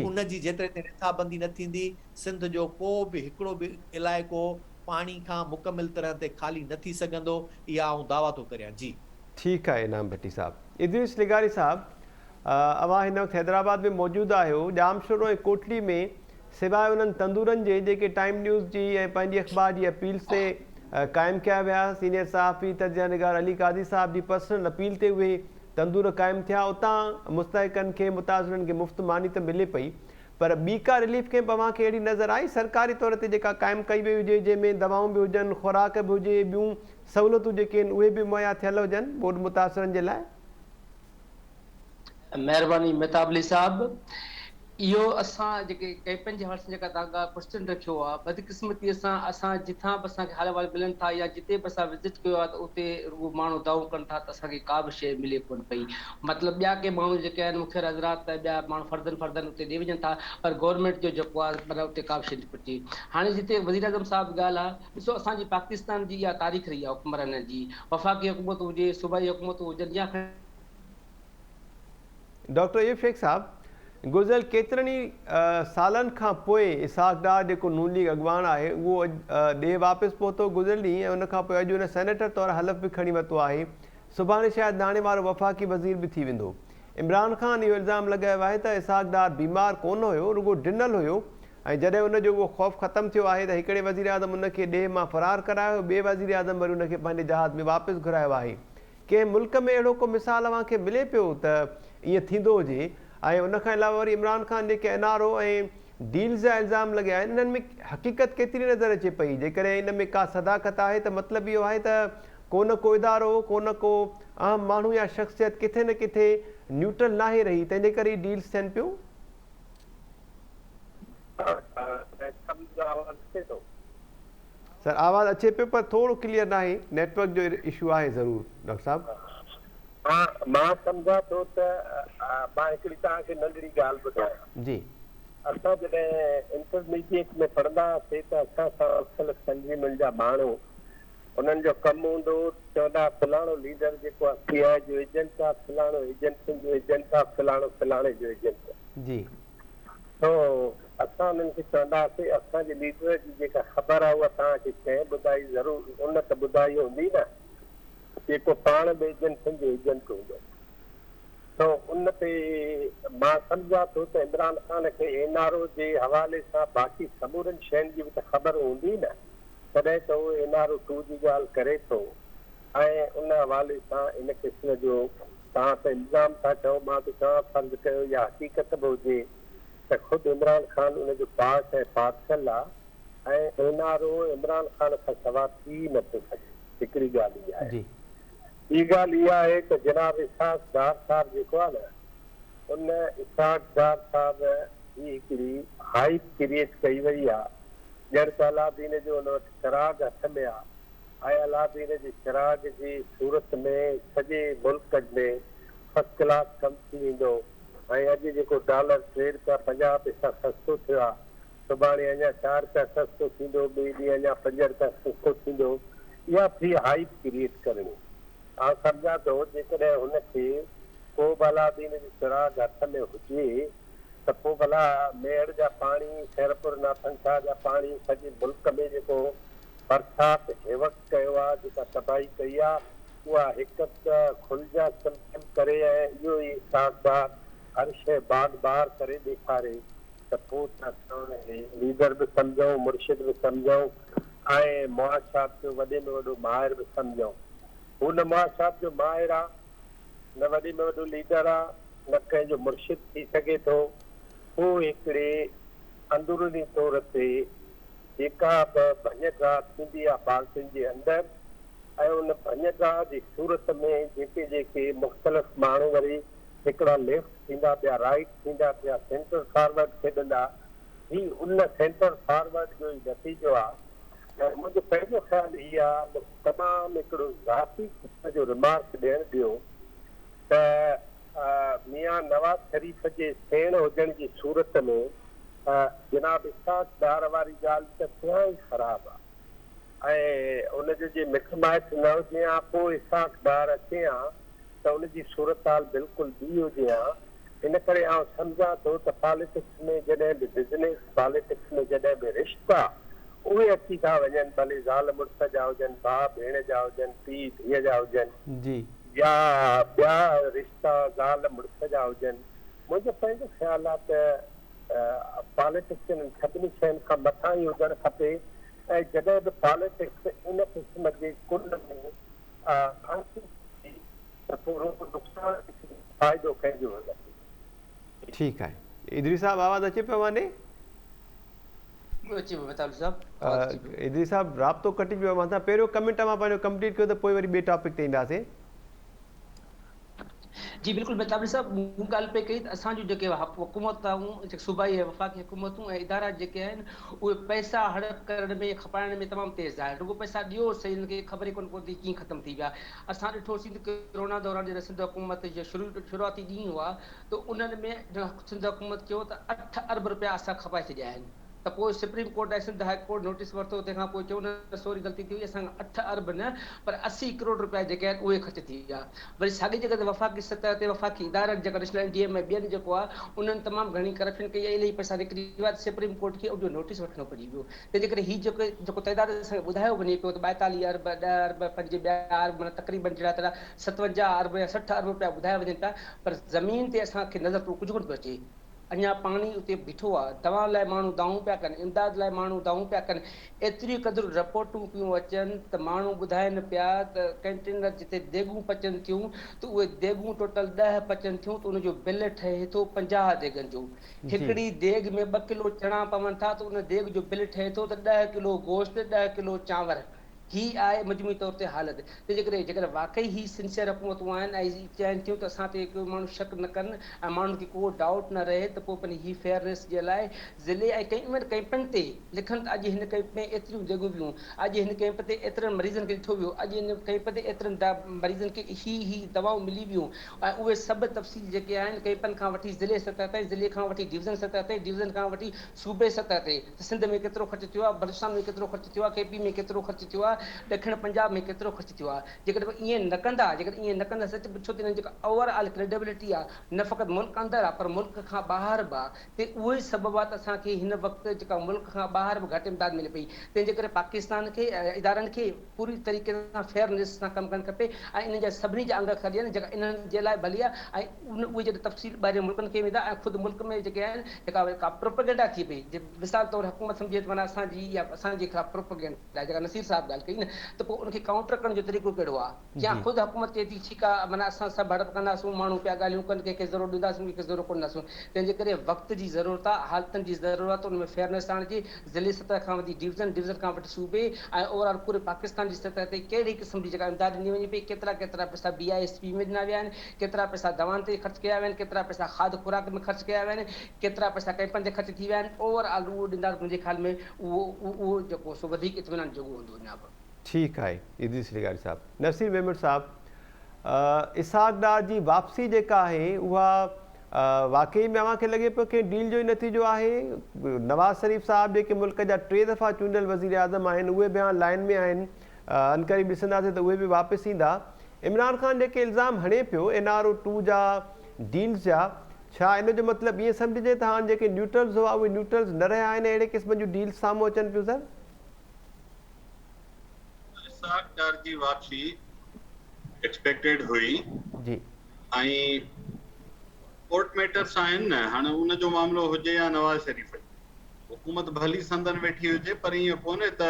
ان جي جيتري تائين رٿابندي نه ٿيندي سنڌ جو ڪو به هڪڙو به علائقو پاڻي کان مڪمل طرح تي خالي نه ٿي سگهندو، اها آئون دعويٰ ٿو ڪريان. جي. ٺيڪ آهي انعام ڀٽي صاحب. ادريس لغاري صاحب اوهان هن وقت حيدرآباد ۾ موجود آهيو، ڄامشورو ۽ ڪوٽڙي ۾ سواء انهن تندورن جي جيڪي ٽائيم نيوز جي ۽ پنهنجي اخبار جي اپيلز تي قائم ڪيا ويا، سينيئر صحافي تجزيه نگار علي قاضي صاحب جي پرسنل اپيل تي اهي تندور قائم ٿيا، اتان مستحقن کي متاثرن کي مفت ماني ته ملي پئي پر ٻي ڪا رليف ڪئمپ اوهان کي اهڙي نظر آئي سرڪاري طور تي جيڪا قائم ڪئي وئي هجي جنهن ۾ دوائون به هجن، خوراڪ به هجي، ٻيون سهولتون جيڪي آهن اهي به مهيا ٿيل هجن ٻوڏ متاثرن جي لاء؟ مهرباني مهتاب علي صاحب اهو اسان جيڪي ڪئمپن جي حوالي سان جيڪا توهان ڪا ڪوشچن رکيو آهي بدقسمتي سان اسان جتان به اسان کي حال احوال ملن ٿا يا جتي به اسان وزٽ ڪيو آهي ته اتي رڳو ماڻهو دانهون ڪن ٿا ته اسان کي ڪا به شيء ملي ڪونه پئي مطلب ٻيا ڪي ماڻهو جيڪي آهن مخير حضرات ته ٻيا ماڻهو فردن فردن اتي ڏي وڃن ٿا پر گورنمينٽ جو جيڪو آهي مطلب اتي ڪا به شيء نٿي پهچي هاڻي جتي وزيراعظم صاحب ڳالهه آهي ڏسو اسان جي پاڪستان جي اها تاريخ رهي آهي حڪمرانن جي وفاقي حڪومت هجي صوبائي حڪومتون هجن يا ڊاڪٽر ايوب شيخ صاحب گذريل ڪيترن ئي سالن کان پوء اسحاق ڊار جيڪو نون ليگ اڳواڻ آهي اهو اڄ ڏيهه واپس پهتو گذريل ڏينهن ۽ ان کان پوء اڄ ان سينيٽر طور حلف به کڻي ورتو آهي سڀاڻي شايد ناڻي وارو وفاقي وزير به ٿي ويندو عمران خان اهو الزام لڳايو آهي ته اسحاق ڊار بيمار ڪونه هيو رڳو ڊنل هيو ۽ جڏهن ان جو اهو خوف ختم ٿيو آهي ته هڪڙي وزيراعظم ان کي ڏيهه مان فرار ڪرايو ٻئي وزيراعظم وري ان کي پنهنجي جهاز ۾ واپس گهرايو آهي ڪنهن ملڪ ۾ اهڙو ڪو مثال اوهان کي ملي پيو ته ائين ٿيندو هجي ۽ ان کان علاوه وري عمران خان جيڪي اين آر او ۽ ڊيلز جا الزام لڳيا آهن انهن ۾ حقيقت ڪيتري نظر اچي پئي جيڪڏهن ان ۾ ڪا صداقت آهي ته مطلب اهو آهي ته ڪو نه ڪو ادارو، ڪو نه ڪو اهم ماڻهو يا شخصيت ڪٿي نه ڪٿي نيوٽرل ناهي رهي تنهن جي ڪري ئي ڊيلز ٿين پيون؟ سر آواز اچي پيو پر ٿورو ڪليئر ناهي نيٽ ورڪ جو اشو آهي ضرور ڊاڪٽر صاحب. ها مان سمجهان ٿو ته مان هڪڙي توهان کي ننڍڙي ڳالهه ٻڌايان. جي. اسان جڏهن انٽرميڊيٽ ۾ پڙهندا هئاسين ته اسان سان مختلف تنظيمن جا ماڻهو انهن جو ڪم هوندو هو ته چوندا ها فلاڻو ليڊر جيڪو آهي سي آء جو ايجنٽ آهي فلاڻو ايجنسين جو ايجنٽ آهي فلاڻو فلاڻي جو ايجنٽ آهي. جي. سو اسان انهن کي چوندا هئاسين اسان جي ليڊر جي جيڪا خبر آهي اها توهان کي ڪنهن ٻڌائي ضرور ان ته ٻڌائي هوندي نه جيڪو پاڻ به ايجنسين جو ايجنٽ هوندو. سو ان تي مان سمجهان ٿو ته عمران خان کي اين آر او جي حوالي سان باقي سمورين شين جي به ته خبر هوندي نه تڏهن ته هو اين آر او ٽو جي ڳالهه ڪري ٿو ۽ ان حوالي سان ان قسم جو توهان ته الزام ٿا چئو، مان ٿو چوان فرض ڪيو اها حقيقت به هجي ته خود عمران خان ان جو پارٽ ۽ پارسل آ ۽ N R O Imran Khan کان سوا ٿي ئي نه ٿو سگهي. هڪڙي ڳالهه اها آهي. ٻي ڳالهه اها آهي ته جناب اسحاق ڊار صاحب جيڪو آ نه ان اسحاق ڊار صاحب جي هڪڙي هائيپ ڪريئيٽ ڪئي وئي آ ڄڻ ته الادين جو ان وٽ چراغ هٿ ۾ آ ۽ الادين جي چراغ جي صورت ۾ سڄي ملڪ ۾ فرسٽ ڪلاس ڪم ٿي ويندو ۽ اڄ جيڪو ڊالر ٽي رپيا 50 پئسا سستو ٿيو آ سڀاڻي اڃا چار رپيا سستو ٿيندو ٻئي ڏينهن اڃا پنج رپيا سستو ٿيندو اها ٿي هائيپ ڪريئيٽ ڪرڻي. آئون سمجهان ٿو جيڪڏهن هن کي ڪو به الادين جو چراغ هٿ ۾ هجي ته پوء ڀلا ميهڙ جا پاڻي خيرپور ناٿن شاهه جا پاڻي سڄي ملڪ ۾ جيڪو برسات هيوڪ ڪيو آ جيڪا تباهي ڪئي آ اها هڪ ته کل جا چم چم ڪري ۽ اهو ئي اسحاق هر شيء باغ بهار ڪري ڏيکاري ته پو ته اسان ان کي ليڊر به سمجهون مرشد به سمجهون ۽ معاشيات جو وڏي ۾ وڏو ماهر به سمجهون هو نه معاشيات جو ماهر آ نه وڏي ۾ وڏو ليڊر آ نه ڪنهن جو مرشد ٿي سگهي ٿو هو هڪڙي اندروني طور تي جيڪا به ڀڃ ڊاهه ٿيندي آ پارٽين جي اندر ۽ ان ڀڃ ڊاهه جي صورت ۾ جيڪي جيڪي مختلف ماڻهو وري هڪڙا ليفٽ ٿيندا ٻيا رائيٽ ٿيندا ٽيا سينٽر فارورڊ کيڏندا هي ان سينٽر فارورڊ جو ئي نتيجو آ ۽ منهنجو پنهنجو خيال هي آ مون کي تمام هڪڙو ذاتي قسم جو رمارڪ ڏيڻ ڏيو ته ميان نواز شريف جي سيڻ هجڻ جي صورت ۾ جناب اسحاق ڊار واري ڳالهه ته تهائين خراب آ ۽ ان جو جي مٽ مائٽ نه هجي ها پوء اسحاق ڊار اچي ها ته ان جي صورتحال بلڪل ٻي هجي ها ان ڪري آئون سمجهان ٿو ته پاليٽڪس ۾ جڏهن به بزنس پاليٽڪس ۾ جڏهن به رشتا اهي اچي ٿا وڃن ڀلي زال مڙس جا هجن ڀاء ڀيڻ جا هجن پيء ڌيء جا هجن جي. يا ٻيا رشتا زال مڙس جا هجن منهنجو پنهنجو خيال آ ته پاليٽڪس انهن سڀني شين کان مٿان ئي هجڻ کپي ۽ جڏهن به پاليٽڪس ان قسم جي ڪن ۾ ڦاسي ٿي ته پوء رڳو نقصان ئي ٿيندو فائدو ڪنهن جو به نه ٿيندو. ٺيڪ آهي ادريس صاحب آواز اچي پيو اوهان ڏي؟ اچي پيو مهتاب صاحب آواز اچي پيو. ادريس صاحب رابطو ڪٽجي ويو اوهان سان پهريون ڪمينٽ اوهان پنهنجو ڪمپليٽ ڪيو ته پوء وري ٻئي ٽاپڪ تي اينداسين. جي بلڪل مهتاب علي صاحب مون ڳالهه پئي ڪئي ته اسان جون جيڪي حڪومتون صوبائي ۽ وفاقي حڪومتون ۽ ادارا جيڪي آهن اهي پئسا هڙپ ڪرڻ ۾ کپائڻ ۾ تمام تيز آهن رڳو پئسا ڏيو سهي انهن کي خبر ئي ڪونه پوندي ڪيئن ختم ٿي ويا اسان ڏٺوسين ته ڪرونا دوران جڏهن سنڌ حڪومت جا شروع شروعاتي ڏينهن هئا ته انهن ۾ سنڌ حڪومت چيو ته اٺ ارب رپيا اسان کپائي ڇڏيا آهن ته پوء supreme court ۽ Sindh high court notice ورتو تنهن کان پوء چيو نه سوري غلطي ٿي وئي اسان کان اٺ ارب نه پر 80 ڪروڙ رپيا جيڪي آهن اهي خرچ ٿي ويا وري ساڳي جڳهه تي وفاقي سطح تي وفاقي ادارن جيڪا نيشنل اين ڊي ايم ۽ ٻين جيڪو آهي انهن تمام گهڻي ڪرپشن ڪئي ۽ الاهي پئسا نڪري ويا ته سپريم ڪورٽ کي ان جو نوٽيس وٺڻو پئجي ويو تنهن جي ڪري هي جيڪو جيڪو تعداد اسان کي ٻڌايو وڃي پيو ته 42 ارب 10 ارب پنج ٻيا ارب معنيٰ تقريبن جهڙا تهڙا 57 ارب يا 60 ارب رپيا ٻڌايا وڃن پيا پر زمين تي اسان کي نظر ڪجهه ڪونه پيو اچي. اڃا پاڻي اتي بيٺو آ، دوائن لاء ماڻهو دانهون پيا ڪن، امداد لاء ماڻهو دانهون پيا ڪن، ايتري قدر رپورٽون پيون اچن ته ماڻهو ٻڌائن پيا ته ڪنٽينر جتي ديڳون پچن ٿيون ته اهي ديڳون ٽوٽل ڏهه پچن ٿيون ته ان جو بل ٺهي ٿو 50 ديڳن جو، هڪڙي ديڳ ۾ ٻه ڪلو چڻا پون ٿا ته ان ديڳ جو بل ٺهي ٿو ته ڏهه ڪلو گوشت، ڏهه ڪلو چانور. هي آهي مجموعي طور تي حالت. تنهن جي ڪري جيڪڏهن واقعي هي سنسيئر حڪومتون آهن ۽ هي چاهين ٿيون ته اسان تي ڪو ماڻهو شڪ نه ڪن ۽ ماڻهن کي ڪو ڊائوٽ نه رهي ته پوء پنهنجي هي فيئرنيس جي لاء ضلعي ۽ ڪئين ايون ڪئمپن تي لکن ته اڄ هن ڪئمپ ۾ ايتريون ديڳون ويون، اڄ هن ڪئمپ تي ايترن مريضن کي ڏٺو ويو، اڄ هن ڪئمپ تي ايترن مريضن کي هي هي دوائون ملي ويون ۽ اهي سڀ تفصيل جيڪي آهن ڪئمپن کان وٺي ضلعي سطح تائين، ضلعي کان وٺي ڊويزن سطح تائين، ڊويزن کان وٺي صوبي سطح تي ته سنڌ ۾ ڪيترو خرچ ٿيو آهي، بلوچستان ۾ ڪيترو خرچ ٿيو آهي، ڪي پي ۾ ڪيترو خرچ ٿيو آهي، ڏکڻ پنجاب ۾ ڪيترو خرچ ٿيو آهي. جيڪڏهن ائين نه ڪندا، جيڪڏهن ائين نه ڪندا سچ پڇو ته انهن جيڪا اوور آل ڪريڊبلٽي آهي نه فقط ملڪ اندر آهي پر ملڪ کان ٻاهر به آهي ته اهو ئي سبب آهي ته اسان کي هن وقت جيڪا ملڪ کان ٻاهر به گهٽ امداد ملي پئي تنهن جي ڪري پاڪستان کي ادارن کي پوري طريقي سان فيئرنيس سان ڪم ڪرڻ کپي ۽ انهن جا سڀني جا انگ اکر ڏين جيڪا انهن جي لاء ڀلي آهي ۽ ان اهي جڏهن تفصيل ٻاهرين ملڪن کي ويندا ۽ خود ملڪ ۾ جيڪي آهن جيڪا ڪا پروپيگنڊا ٿئي پئي جي مثال طور حڪومت سمجهي ته معنيٰ اسان جي يا اسان جي خلاف پروپيگنڊا جيڪا نصير صاحب ڳالهه ڪئي نه ته پوء ان کي ڪائونٽر ڪرڻ جو طريقو ڪهڙو آهي يا خود حڪومت چئي ٿي ٺيڪ آهي معنيٰ اسان سڀ هڙپ ڪنداسون ماڻهو پيا ڳالهيون ڪن ڪنهن کي ذرو ڏينداسون ڪنهن کي ذرو ڪونه ڏينداسون تنهن جي ڪري وقت جي ضرورت آهي حالتن جي ضرورت ان ۾ فيئرنيس آڻجي ضلعي سطح کان وٺي ڊويزن، ڊويزن کان وٺي صوبي ۽ اوور آل پوري پاڪستان جي سطح تي ڪهڙي قسم جي جيڪا امداد ڏني وڃي پئي، ڪيترا ڪيترا پئسا بي I S P ۾ ڏنا ويا آهن، ڪيترا پئسا دوائن تي خرچ ڪيا ويا آهن، ڪيترا پئسا کاڌ خوراڪ ۾ خرچ ڪيا ويا آهن، ڪيترا پئسا ڪئمپن تي خرچ ٿي ويا آهن، اوور آل اهو ڏيندا ته منهنجي خيال ۾ اهو اهو جيڪو سو وڌيڪ اطمينان جوڳو هوندو اڃا به. ٺيڪ آهي ادريس لغاري صاحب. نصير ميمڻ صاحب اسحاق ڊار جي واپسي جيڪا آهي اها واقعي ۾ اوهان کي لڳي پيو ڪنهن ڊيل جو ئي نتيجو آهي؟ نواز شريف صاحب جيڪي ملڪ جا ٽي دفعا چونڊيل وزيراعظم آهن اهي به هاڻ لائين ۾ آهن انڪري ڏسنداسين ته اهي به واپس ايندا. عمران خان جيڪي الزام هڻي پيو اين آر او ٽو جا ڊيلز جا ڇا ان جو مطلب ائين سمجهجي ته هاڻ جيڪي نيوٽرلز هئا اهي نيوٽرلز نه رهيا آهن ۽ اهڙي قسم جون ڊيلز سامهون اچن پيون سر؟ اسحاق ڊار جي واپسي ايڪسپيڪٽيڊ هئي جي ۽ ڪورٽ ميٽرس آهن نه هاڻي ان جو معاملو هجي يا نواز شريف جو حڪومت ڀلي سندن ويٺي هجي پر ائين ڪونهي ته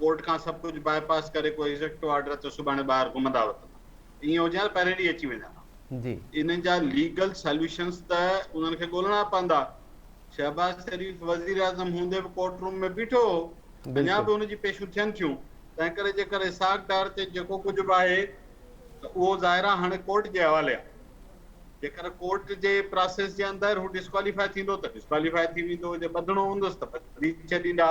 ڪورٽ کان سڀ ڪجهه باء پاس ڪري ڪو ايگزيڪٽو آرڊر تي سڀاڻي ٻاهر گهمندا وتندا ائين هجي ها ته پهرين ڏينهن اچي وڃن ها جي انهن جا ليگل سوليوشنس ته انهن کي ڳولڻا پوندا شهباز شريف وزيراعظم هوندي به ڪورٽ روم ۾ بيٺو هو، اڃا به ان جي پيشون ٿين ٿيون، تنهنڪري جيڪر اسحاق ڊار تي جيڪو ڪجهه به آهي ته اهو ظاهر آهي هاڻي ڪورٽ جي حوالي آهي، جيڪر ڪورٽ جي پراسيس جي اندر هو ڊسڪواليفاء ٿيندو ته ڊسڪواليفاء ٿي ويندو، جي ٻڌڻو هوندس ته ٻڌي ڇڏيندا،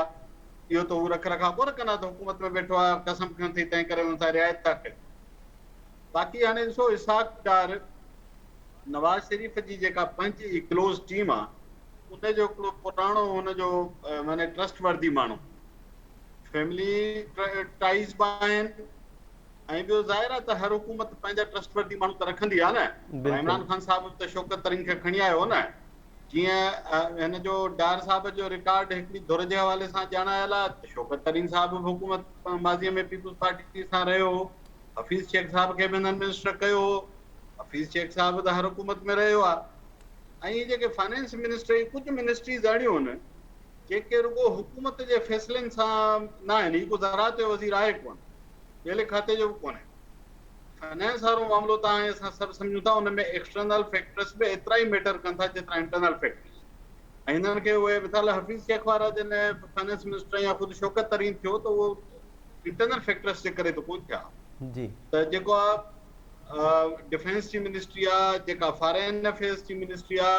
اهو ته هو رک رکاء ڪونه ڪندا ته حڪومت ۾ ويٺو آهي قسم کنيو اٿئي تنهنڪري ان سان رعايت ٿا ڪريون. باقي هاڻي ڏسو اسحاق ڊار نواز شريف جي جيڪا پنهنجي ڪلوز ٽيم آ ان جو هڪڙو پراڻو هن جو معني ٽرسٽ وردي ماڻهو فيملي ٽائيز به آهن ۽ ٻيو ظاهر آ ته هر حڪومت پنهنجا ٽرسٽ وردي ماڻهو ته رکندي آ نه عمران خان صاحب ته شوڪت ترين کي کڻي آيو نه جيئن هن جو ڊار صاحب جو رڪارڊ هڪڙي ڌر جي حوالي سان ڄاڻايل آ ته شوڪت ترين صاحب به حڪومت ماضي ۾ پيپلز پارٽي سان رهيو هو حفيظ شيخ صاحب کي به هنن منسٽر ڪيو هو. حفيظ شيخ صاحب ته هر حڪومت ۾ رهيو آهي ۽ هي جيڪي فنانس منسٽر ۽ ڪجهه منسٽريز اهڙيون آهن جيڪي رڳو حڪومت جي فيصلن سان نه آهن. هي ڪو زراعت جو وزير آهي ڪونه، ٻيلي کاتي جو به ڪونهي. فنانس وارو معاملو توهان ۽ اسان سڀ سمجهون ٿا ان ۾ ايڪسٽرنل فيڪٽرس به ايترا ئي ميٽر ڪن ٿا جيترا انٽرنل فيڪٽرس ۽ هنن کي اهي مثال حفيظ شيخ وارا جڏهن فنانس منسٽر يا خود شوڪت ترين ٿيو ته اهو انٽرنل فيڪٽرس جي ڪري ته ڪونه ٿيا ته جيڪو آ ڊفينس جي منسٽري آ جيڪا فارين افيئرس جي منسٽري آ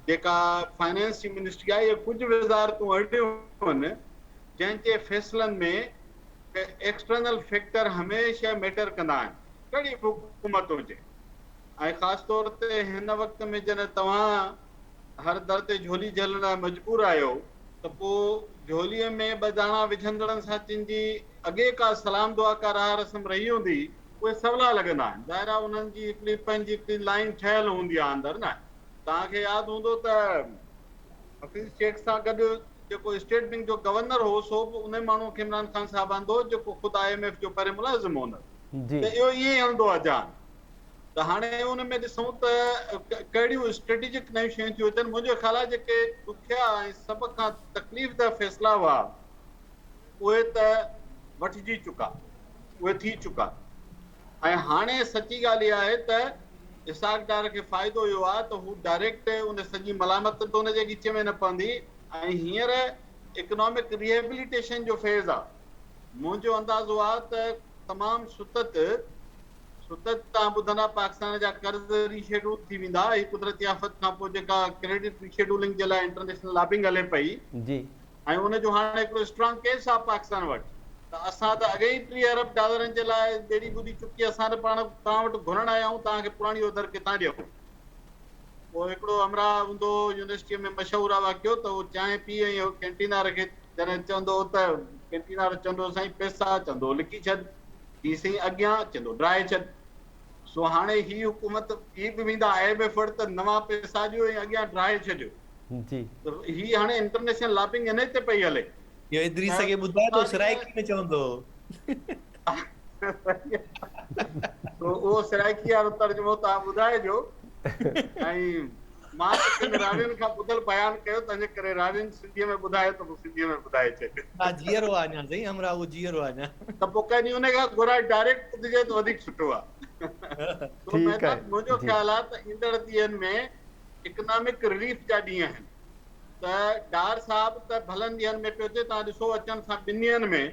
جيڪا فائنانس جي منسٽري آ اهي ڪجهه وزارتون اهڙيون آهن جنهن جي فيصلن ۾ ايڪسٽرنل فيڪٽر هميشه ميٽر ڪندا آهن ڪهڙي به حڪومت هجي ۽ خاص طور تي هن وقت ۾ جڏهن توهان هر در تي جهولي جهلڻ لاء مجبور آهيو ته پوء جهوليء ۾ ٻه داڻا وجهندڙن سان جن جي اڳي ڪا سلام دعا ڪا راهه رسم رهي هوندي، اهي سولا لڳندا آهن. ظاهر آهي انهن جي هڪڙي پنهنجي هڪڙي لائين ٺهيل هوندي آهي اندر نه. توهان کي ياد هوندو ته حفيظ شيخ سان گڏ جيڪو اسٽيٽ بينڪ جو گورنر هو سو به انهي ماڻهوء کي عمران خان صاحب آندو جيڪو خود I M F جو پهرين ملازم هو نه. ته اهو ائين ئي هلندو آهي جهان. ته هاڻي ان ۾ ڏسون ته ڪهڙيون اسٽريٽجڪ نيون شيون ٿيون اچن، منهنجو خيال آهي جيڪي ڏکيا ۽ سڀ کان تڪليف ده فيصلا هئا اهي ته وٺجي چڪا، اهي ٿي چڪا ۽ هاڻي سچي ڳالهه اها آهي ته اسحاق ڊار کي فائدو اهو آهي ته هو ڊائريڪٽ ان سڄي ملامت ته ان جي ڳچي ۾ نه پوندي ۽ هينئر اڪنامڪ ريهيبليٽيشن جو فيز آهي. منهنجو اندازو آ ته تمام ستت ستت توهان ٻڌندا پاڪستان جا قرض ري شيڊول ٿي ويندا هي قدرتي آفت کان پوء جيڪا ڪريڊٽ ري شيڊولنگ جي لاء انٽرنيشنل لابنگ هلي پئي جي. ۽ ان جو هاڻي هڪڙو اسٽرانگ ڪيس آ پاڪستان وٽ ته اسان ته اڳي ئي 30 ارب ڊالرن جي لاء ٻيڙي ٻڏي چڪي اسان ته پاڻ توهان وٽ گهرڻ آيا آهيون توهان کي پراڻي اوڌر ڪٿان ڏيون. پوء هڪڙو همراهه هوندو هو يونيورسٽيء ۾ مشهور آ واقعو ته اهو چانهه پي ۽ اهو ڪينٽين واري کي جڏهن چوندو هو ته ڪينٽين وارو چوندو هو سائين پئسا چوندو هو لکي ڇڏ چي سائين اڳيان چوندو ڊاهي ڇڏ سو هاڻي هي حڪومت هي به ويندا I M F وٽ ته نوان پئسا ڏيو ۽ اڳيان ڊاهي ڇڏيو جي. ته هي هاڻي انٽرنيشنل لابنگ انهي تي پئي هلي. اهو ادريس کي ٻڌاء ته هو سرائيڪي ۾ چوندو هو. سو اهو سرائيڪي وارو ترجمو توهان ٻڌائجو ۽ مان ته ڪن راوين کان ٻڌل بيان ڪيو تنهنجي ڪري راوين سنڌيء ۾ ٻڌايو ته مون سنڌيء ۾ ٻڌائي ڇڏيو. ها جيئرو آ اڃا سائين همراهه اهو جيئرو آ اڃا. ته پوء ڪنهن ڏينهن ان کان گهرائي ڊائريڪٽ ٻڌجي ته وڌيڪ سٺو آ. سو ٺيڪ مهتاب آهي منهنجو جي. خيال آ ته ايندڙ ڏينهن ۾ اڪنامڪ رليف جا ڏينهن آهن ته ڊار صاحب ته ڀلن ڏينهن ۾ پيو اچي توهان ڏسو اچڻ سان ٻن ڏينهن ۾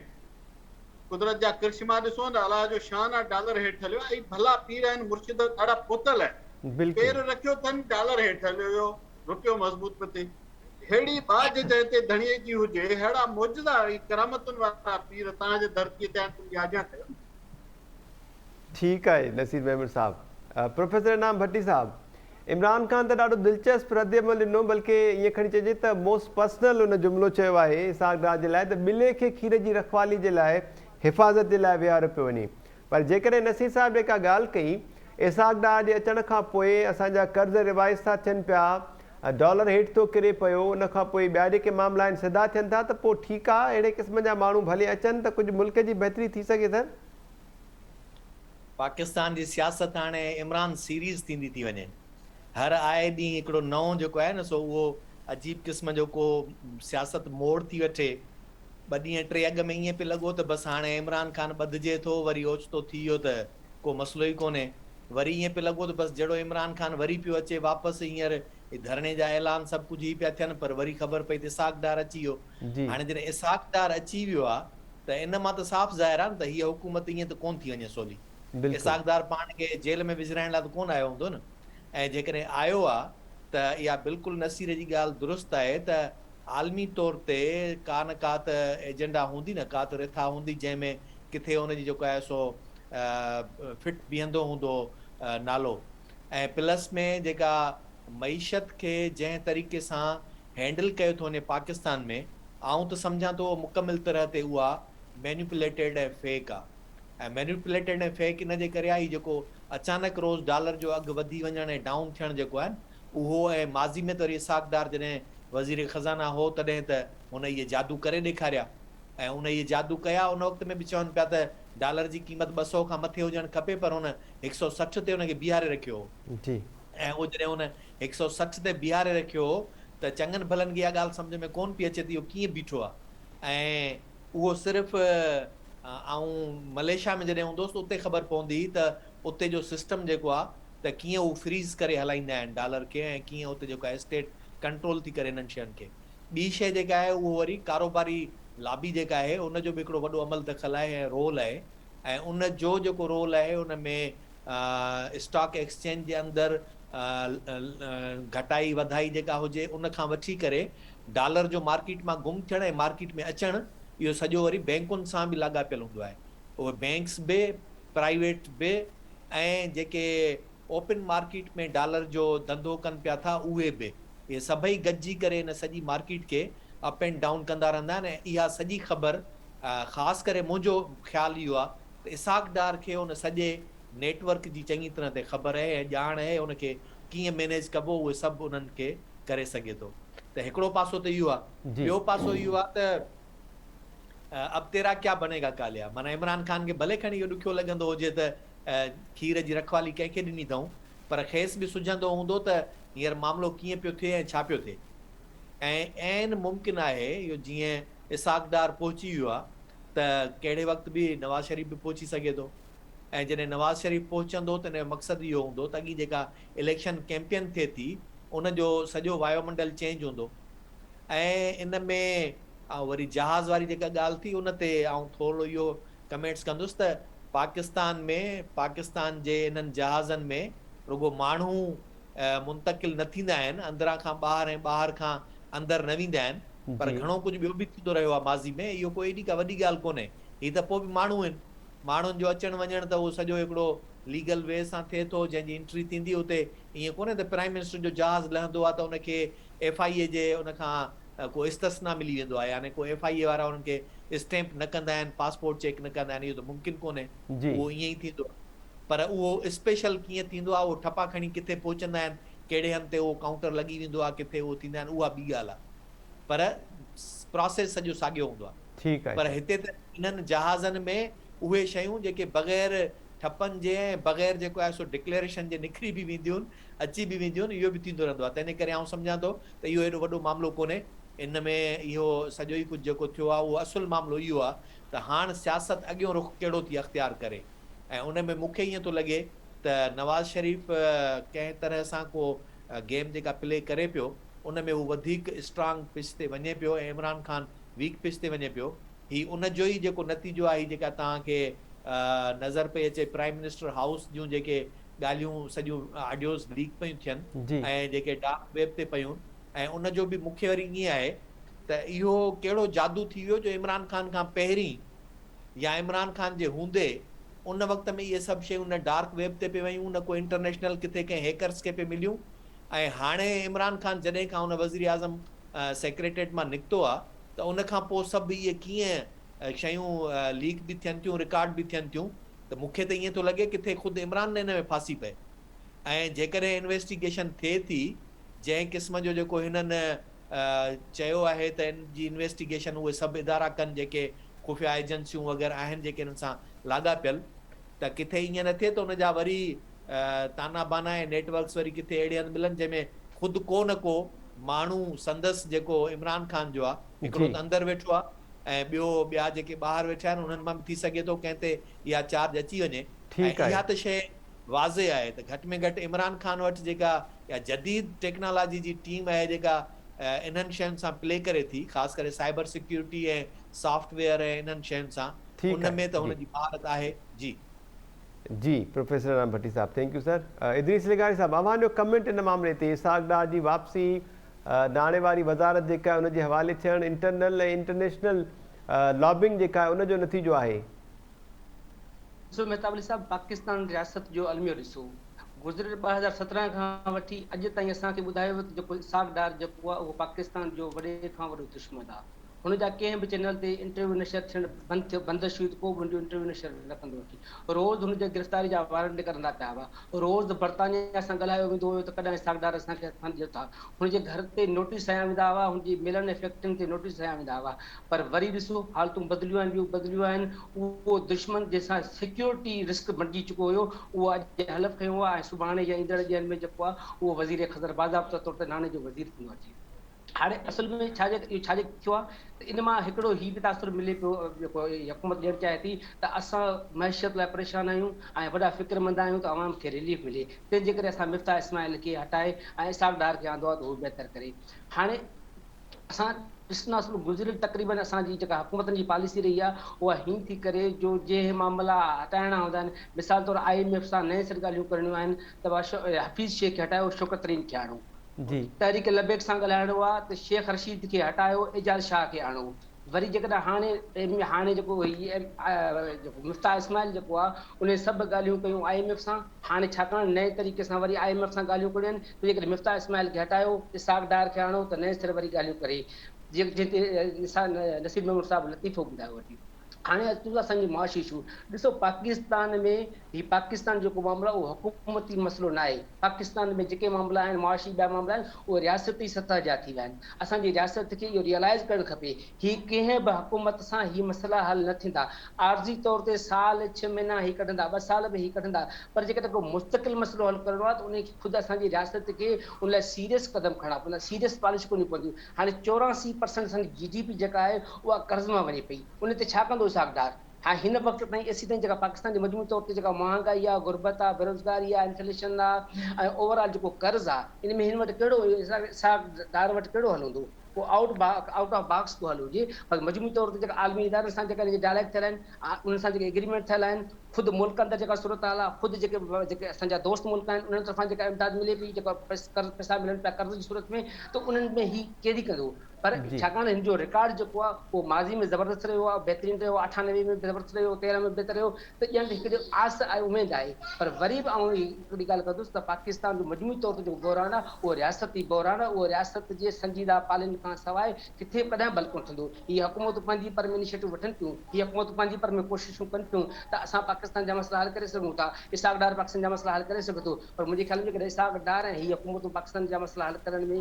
قدرت جا ڪرشما ڏسو نه الله جو شان آ ڊالر هيٺ هليو اي ڀلا پير آهن مرشد ڏاڍا پهتل آهن بلڪل. پير رکيو اٿن ڊالر هيٺ هليو ويو رپيو مضبوط پيو ٿئي ههڙي ٻاجهه جنهن تي ڌڻيء جي هجي ههڙا معجزا ۽ ڪرامتن وارا پير توهان جي ڌرتيء تي آهن تن جي آجيان ڪيو. ٺيڪ آهي نصير ميمڻ صاحب. پروفيسر انعام ڀٽي صاحب عمران خان ته ڏاڍو دلچسپ ردعمل ڏنو بلڪه ائين کڻي چئجي ته موسٽ پرسنل ان جملو چيو آهي اسحاق ڊار جي لاء ته ٻلي کي کير جي رکوالي جي لاء حفاظت جي لاء ويهاريو پيو وڃي پر جيڪڏهن نصير صاحب جيڪا ڳالهه ڪئي اسحاق ڊار جي اچڻ کان پوء اسان جا قرض ريوائز ٿا ٿين پيا ڊالر هيٺ ٿو ڪري پيو ان کان پوء ٻيا جيڪي معاملا آهن سڌا ٿين ٿا ته پوء ٺيڪ آهي اهڙي قسم جا ماڻهو ڀلي اچن ته ڪجهه ملڪ جي بهتري ٿي سگهي سر. پاڪستان جي سياست هاڻي عمران سيريز ٿيندي ٿي وڃي. هر آئي ڏينهن هڪڙو نئون جيڪو آهي نه سو اهو عجيب قسم جو ڪو سياست موڙ ٿي وٺي. ٻه ڏينهن ٽي اڳ ۾ ائين پئي لڳو ته بس هاڻي عمران خان ٻڌجي ٿو وري اوچتو ٿي ويو ته ڪو مسئلو ئي ڪونهي. وري ائين پئي لڳو ته بس جهڙو عمران خان وري پيو اچي واپس هينئر هي ڌرڻي جا اعلان سڀ ڪجهه هي پيا ٿين پر وري خبر پئي ته اسحاق ڊار اچي ويو. هاڻي جڏهن اسحاق ڊار اچي ويو آ ته ان مان ته صاف ظاهر آهي نه ته هيء حڪومت ائين ته ڪونه ٿي وڃي سولي. اسحاق ڊار پاڻ کي جيل ۾ وجهرائڻ لاء ته ڪونه آيو هوندو نه ۽ جيڪڏهن آيو آ ته اها بلڪل نصير جي ڳالهه درست آهي ته عالمي طور تي ڪا نه ڪا ته ايجنڊا هوندي نه ڪا ته رٿا هوندي جنهن ۾ ڪٿي ان جي جيڪو آهي سو فٽ بيهندو هوندو نالو ۽ پلس ۾ جيڪا معيشت کي جنهن طريقي سان هينڊل ڪيو ٿو وڃي پاڪستان ۾ آئون ته سمجهان ٿو مڪمل طرح تي اها مينيپوليٽيڊ ۽ فيڪ آ ۽ مينيپوليٽيڊ ۽ فيڪ ان جي ڪري آ هي جيڪو اچانڪ روز ڊالر جو اگهه وڌي وڃڻ ۽ ڊائون ٿيڻ جيڪو آهي نه اهو ۽ ماضي ۾ ته وري اسحاق ڊار جڏهن وزير خزانه هو تڏهن ته هن اهي جادو ڪري ڏيکاريا ۽ ان اهي جادو ڪيا ان وقت ۾ به چون پيا ته ڊالر جي قيمت 200 کان مٿي هجڻ کپي پر هن 160 تي ان کي بيهاري رکيو هو. جي. ۽ اهو جڏهن هن 160 تي بيهاري رکيو هو ته چڱن ڀلن کي اها ڳالهه سمجهه ۾ ڪونه پئي اچي ته اهو ڪيئن بيٺو آهي ۽ اهو صرف آئون ملائيشيا ۾ جڏهن هوندو هوس ته اتي خبر پوندي هئي ته اتي جو سسٽم جيڪو آهي ته ڪيئن هو فريز ڪري هلائيندا آهن ڊالر کي ۽ ڪيئن اتي جيڪو آهي اسٽيٽ ڪنٽرول ٿي ڪري انهن شين کي. ٻي شيء جيڪا آهي اهو وري ڪاروباري لابي جيڪا آهي ان جو به هڪڙو وڏو عمل دخل آهي ۽ رول آهي ۽ ان جو جيڪو رول آهي ان ۾ اسٽاڪ ايڪسچينج جي اندر گهٽائي وڌائي جيڪا هجي ان کان وٺي ڪري ڊالر جو مارڪيٽ مان گم ٿيڻ ۽ مارڪيٽ ۾ اچڻ اهو سڄو وري بينڪن سان به لاڳاپيل هوندو آهي اهي بينڪس به پرائيويٽ به ۽ جيڪي اوپن مارڪيٽ ۾ ڊالر جو ڌنڌو ڪن پيا ٿا اهي به اهي سڀئي گڏجي ڪري ان سڄي مارڪيٽ کي اپ اينڊ ڊائون ڪندا رهندا آهن ۽ اها سڄي خبر خاص ڪري منهنجو خيال اهو آهي ته اسحاق ڊار کي ان سڄي نيٽ ورڪ جي چڱي طرح تي خبر اهي ۽ ڄاڻ اهي ان کي ڪيئن مينيج ڪبو اهي سڀ انهن کي ڪري سگهي ٿو ته هڪڙو پاسو ته اهو آهي ٻيو پاسو اهو آهي ته اب تيرا ڪيا بنيگا ڪاليا معنيٰ عمران خان کي ڀلي کڻي اهو ڏکيو لڳندو هجي ته کير جي رکوالي ڪنهن کي ڏني اٿئون پر کيس به سجهندو هوندو ته هينئر معاملو ڪيئن پيو ٿئي ۽ ڇا پيو ٿئي ۽ عين ممڪن آهي اهو جيئن اسحاق ڊار پهچي ويو آهي ته ڪهڙي وقت به نواز شريف به پهچي سگهي ٿو ۽ جڏهن نواز شريف پهچندو ته ان جو مقصد اهو هوندو ته اڳي جيڪا اليڪشن ڪيمپين ٿئي ٿي ان جو سڄو وايومنڊل چينج هوندو ۽ ان ۾ ۽ وري جهاز واري جيڪا ڳالهه ٿي ان تي آئون ٿورڙو اهو ڪمينٽس ڪندس ته پاڪستان ۾ پاڪستان جي انهن جهازن ۾ رڳو ماڻهو منتقل نه ٿيندا آهن اندران کان ٻاهر ۽ ٻاهر کان اندر نه ويندا آهن پر گهڻو ڪجهه ٻيو به ٿيندو رهيو آهي ماضي ۾ اهو ڪو ايڏي ڪا وڏي ڳالهه ڪونهي هي ته پوء به ماڻهو آهن ماڻهن جو اچڻ وڃڻ ته اهو سڄو هڪڙو ليگل وي سان ٿئي ٿو جنهن جي انٽري ٿيندي اتي ائين ڪونهي ته پرائم منسٽر جو جهاز لهندو آهي ته ان کي ايف I اي جي ان کان ڪو استثنا ملي ويندو آهي يعني ڪو ايف I اي وارا انهن کي اسٽيمپ نه ڪندا آهن پاسپورٽ چيڪ نه ڪندا آهن اهو ته ممڪن ڪونهي اهو ائين ئي ٿيندو آهي پر اهو اسپيشل ڪيئن ٿيندو آهي اهو ٺپا کڻي ڪٿي پهچندا آهن ڪهڙي هنڌ تي اهو ڪائونٽر لڳي ويندو آهي ڪٿي اهو ٿيندا آهن اها ٻي ڳالهه آهي پر پراسيس سڄو ساڳيو هوندو آهي پر هتي ته انهن جهازن ۾ اهي شيون جيڪي بغير ٺپن جي ۽ بغير جيڪو آهي سو ڊڪليريشن جي نڪري به وينديون اچي به وينديون اهو به ٿيندو رهندو آهي تنهنجي ڪري آئون سمجهان ٿو ته اهو ايڏو وڏو معاملو ڪونهي ان ۾ اهو سڄو ئي ڪجهه جيڪو ٿيو آهي اهو اصل معاملو اهو آهي ته هاڻ سياست اڳيون رخ ڪهڙو ٿي اختيار ڪري ۽ ان ۾ مون کي ائين ٿو لڳي ته نواز شريف ڪنهن طرح سان ڪو گيم جيڪا پلي ڪري پيو ان ۾ هو وڌيڪ اسٽرانگ پچ تي وڃي پيو ۽ عمران خان ويڪ پچ تي وڃي پيو هي ان جو ئي جيڪو نتيجو آهي هي جيڪا توهان کي نظر پئي اچي پرائم منسٽر هائوس جون جيڪي ڳالهيون سڄيون آڊيوز ليڪ پيون ٿين ۽ جيڪي ڊارڪ ويب تي پيون ۽ ان جو به مون کي وري ائين آهي ته اهو ڪهڙو جادو ٿي ويو جو عمران خان کان پهرين يا عمران خان جي هوندي ان وقت ۾ اهي سڀ شيون نه ڊارڪ ويب تي پئي ويون نه ڪو انٽرنيشنل ڪٿي ڪنهن هيڪرس کي پئي مليون ۽ هاڻي عمران خان جڏهن کان ان وزيراعظم سيڪريٽريٽ مان نڪتو آهي ته ان کان پوء سڀ اهي ڪيئن شيون ليڪ به ٿين ٿيون رڪارڊ به ٿين ٿيون ته مون کي ته ائين ٿو لڳي ڪٿي خود عمران نه ان ۾ ڦاسي پئي ۽ جيڪڏهن انويسٽيگيشن ٿئي ٿي جنهن قسم جو جيڪو هنن چيو آهي ته ان جي انويسٽيگيشن اهي سڀ ادارا ڪن جيڪي خفيه ايجنسيون وغيره آهن جيڪي انهن سان لاڳاپيل ته ڪٿي ائين نه ٿئي ته ان جا وري تانا بانا ۽ نيٽ ورڪس وري ڪٿي اهڙي هنڌ ملن جنهن ۾ خود ڪو نه ڪو ماڻهو سندس جيڪو عمران خان جو آهي هڪڙو ته اندر ويٺو آهي ۽ ٻيو ٻيا جيڪي ٻاهر ويٺا آهن انهن مان به ٿي سگهي ٿو ڪنهن تي اها چارج اچي وڃي ۽ اها ته شيء واضح آهي ته گهٽ ۾ گهٽ عمران خان وٽ جيڪا اها جديد ٽيڪنالاجي جي ٽيم آهي جيڪا انهن شين سان پلي ڪري ٿي خاص ڪري سائبر سيڪيورٽي ۽ سافٽ ويئر ۽ انهن شين سان ان ۾ ته هن جي مهارت آهي جي. جي پروفيسر انعام ڀٽي صاحب thank you سر ادريس لغاري صاحب اوهان جو ڪمينٽ ان معاملي تي اسحاق ڊار جي واپسي ناڻي واري وزارت جيڪا آهي ان جي حوالي ٿيڻ انٽرنل ۽ انٽرنيشنل لابنگ جيڪا آهي ان جو نتيجو آهي. ڏسو مهتاب علي صاحب پاڪستان رياست جو الميو ڏسو گذريل 2017 کان وٺي اڄ تائين اسان کي ٻڌايو ويو ته جيڪو اسحاق ڊار جيڪو آهي اهو پاڪستان جو وڏي کان وڏو دشمن آهي هن جا ڪنهن به چينل تي انٽرويو نشر ٿيڻ بند ٿيو بندش هئي ته ڪو به هن جو انٽرويو نشر نه ڪندو وٺي روز هن جي گرفتاري جا وارنٽ نڪرندا پيا هئا. روز برطانيا سان ڳالهايو ويندو هيو ته ڪڏهن اسحاق ڊار اسان کي هٿان ڏيو ٿا. هن جي گهر تي نوٽيس هنيا ويندا هئا، هن جي ملن ۽ فيڪٽرين تي نوٽيس هنيا ويندا هئا. پر وري ڏسو حالتون بدليون آهن ٻيون بدليون آهن. اهو دشمن جنهن سان سيڪيورٽي رسڪ بڻجي چڪو هيو اهو اڄ حلف کنيو آهي ۽ سڀاڻي يا ايندڙ ڏينهن ۾ جيڪو آهي اهو وزير خزانه باضابطه طور تي ناڻي جو وزير ٿيندو اچي. هاڻي اصل ۾ ڇا جي اهو ڇا جي ٿيو آهي ته ان مان هڪڙو هي به تاثر ملي پيو جيڪو حڪومت ڏيڻ چاهي ٿي ته اسان معيشت لاء پريشان آهيون ۽ وڏا فڪرمند آهيون ته عوام کي رليف ملي تنهن جي ڪري اسان مفتاح اسماعيل کي هٽائي ۽ اسحاق ڊار کي آندو آهي ته هو بهتر ڪري هاڻي اسان ڏسنداسون ته گذريل تقريبن اسان جي جيڪا حڪومتن جي پاليسي رهي آهي اها هين ٿي ڪري جو جنهن معاملا هٽائڻا هوندا آهن مثال طور I M F سان نئين سر ڳالهيون ڪرڻيون آهن ته حفيظ شيخ کي هٽايو شوڪت ترين کي آڻو تحريڪ لبيڪ سان ڳالهائڻو آ ته شيخ رشيد کي هٽايو اعجاز شاهه کي آڻو وري جيڪڏهن هاڻي هاڻي جيڪو هي جيڪو مفتاح اسماعيل جيڪو آ انهي سڀ ڳالهيون ڪيون I M F سان هاڻي ڇاڪاڻ نئين طريقي سان وري I M F سان ڳالهيون ڪرڻيون آهن ته جيڪڏهن مفتاح اسماعيل کي هٽايو اسحاق ڊار کي آڻو ته نئين سر وري ڳالهيون ڪري جنهن تي نصير ميمڻ صاحب لطيفو ٻڌايو وٺي. هاڻي اچون ٿا اسان جي معاشي اشو ڏسو پاڪستان ۾ هي پاڪستان جيڪو معاملو آهي اهو حڪومتي مسئلو نه آهي پاڪستان ۾ جيڪي معاملا آهن معاشي ٻيا معاملا آهن اهي رياستي سطح جا ٿي ويا آهن اسان جي رياست کي اهو ريئلائز ڪرڻ کپي هي ڪنهن به حڪومت سان هي مسئلا حل نه ٿيندا عارضي طور تي سال ڇهه مهينا هي ڪڍندا ٻه سال به هي ڪڍندا پر جيڪڏهن ڪو مستقل مسئلو حل ڪرڻو آهي ته ان کي خود اسان جي رياست کي ان لاء سيريس قدم کڻڻا پوندا سيريس پاليسي ڪرڻيون پونديون هاڻي 84 پرسنٽ اسان جي جي ڊي پي جيڪا آهي اها قرض مان وڃي پئي ان تي ڇا ڪندو اسحاق ڊار؟ هاڻي هن وقت تائين ايسي تائين جيڪا پاڪستان جي مجموعي طور تي جيڪا مهانگائي آهي غربت آهي بيروزگاري آهي انفليشن آهي ۽ اوور آل جيڪو قرض آهي ان ۾ هن وٽ ڪهڙو اسحاق ڊار وٽ ڪهڙو حل هوندو؟ ڪو آئوٽ آئوٽ آف باڪس ڪو حل هجي پر مجموعي طور تي جيڪا عالمي ادارن سان جيڪا ڊائلاگ ٿيل آهن انهن سان جيڪي ايگريمينٽ ٿيل آهن خود ملڪ اندر جيڪا صورتحال آهي، خود جيڪي جيڪي اسان جا دوست ملڪ آهن انهن طرفان جيڪا امداد ملي پئي، جيڪا پئسا ملن پيا قرض جي صورت ۾ ته انهن ۾ هي ڪيري ڪندو پر ڇاڪاڻ هن جو رڪارڊ جيڪو آهي اهو ماضي ۾ زبردست رهيو آهي، بهترين رهيو آهي، 98 ۾ به زبردست رهيو، 13 ۾ به بهتر رهيو ته ڄڻ ته هڪڙي آس ۽ اميد آهي پر وري به آئون هڪڙي ڳالهه ڪندس ته پاڪستان جو مجموعي طور تي جيڪو بحران آهي اهو رياستي بحران آهي، اهو رياست جي سنجيده پالين کان سواء ڪٿي به ڪڏهن به حل ڪونه ٿيندو. هي حڪومتون پنهنجي پر ۾ انيشيٽو وٺن پيون، هي حڪومتون پنهنجي پر ۾ ڪوششون ڪن پيون ته اسان پاڪستان جا مسئلا حل ڪري سگهون ٿا، اسحاق ڊار پاڪستان جا مسئلا حل ڪري سگهي ٿو پر منهنجي خيال ۾ جيڪڏهن اسحاق ڊار ۽ هي حڪومتون پاڪستان جا مسئلا حل ڪرڻ ۾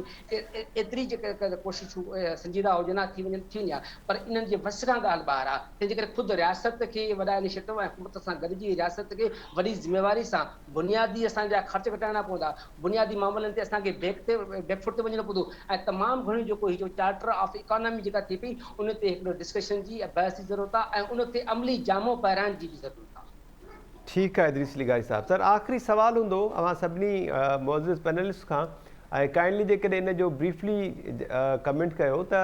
ايتري جيڪڏهن ڪوششون سنجيده هجن ها ٿي وڃن ٿي وڃي ها پر انهن جي وس کان ڳالهه ٻاهر آهي تنهن جي ڪري خود رياست کي وڏا انيشيٽو ۽ حڪومت سان گڏجي رياست کي وڏي ذميواري سان بنيادي اسان جا خرچ گهٽائڻا پوندا، بنيادي معاملن تي اسان کي بيڪ تي بيڪ فوٽ تي وڃڻو پوندو ۽ تمام گهڻيون جيڪو هي جو چارٽر آف اڪانامي جيڪا ٿئي پئي ان تي هڪڙو ڊسڪشن جي ۽ بحث جي ضرورت آهي ۽ ان تي عملي جامو پهرائڻ جي به ضرورت آهي. ٺيڪ آهي ادريس لغاري صاحب. سر آخري سوال هوندو اوهان سڀني معزز پينلسٽس کان ۽ ڪائنڊلي جيڪڏهن ان جو بريفلي ڪمينٽ ڪيو ته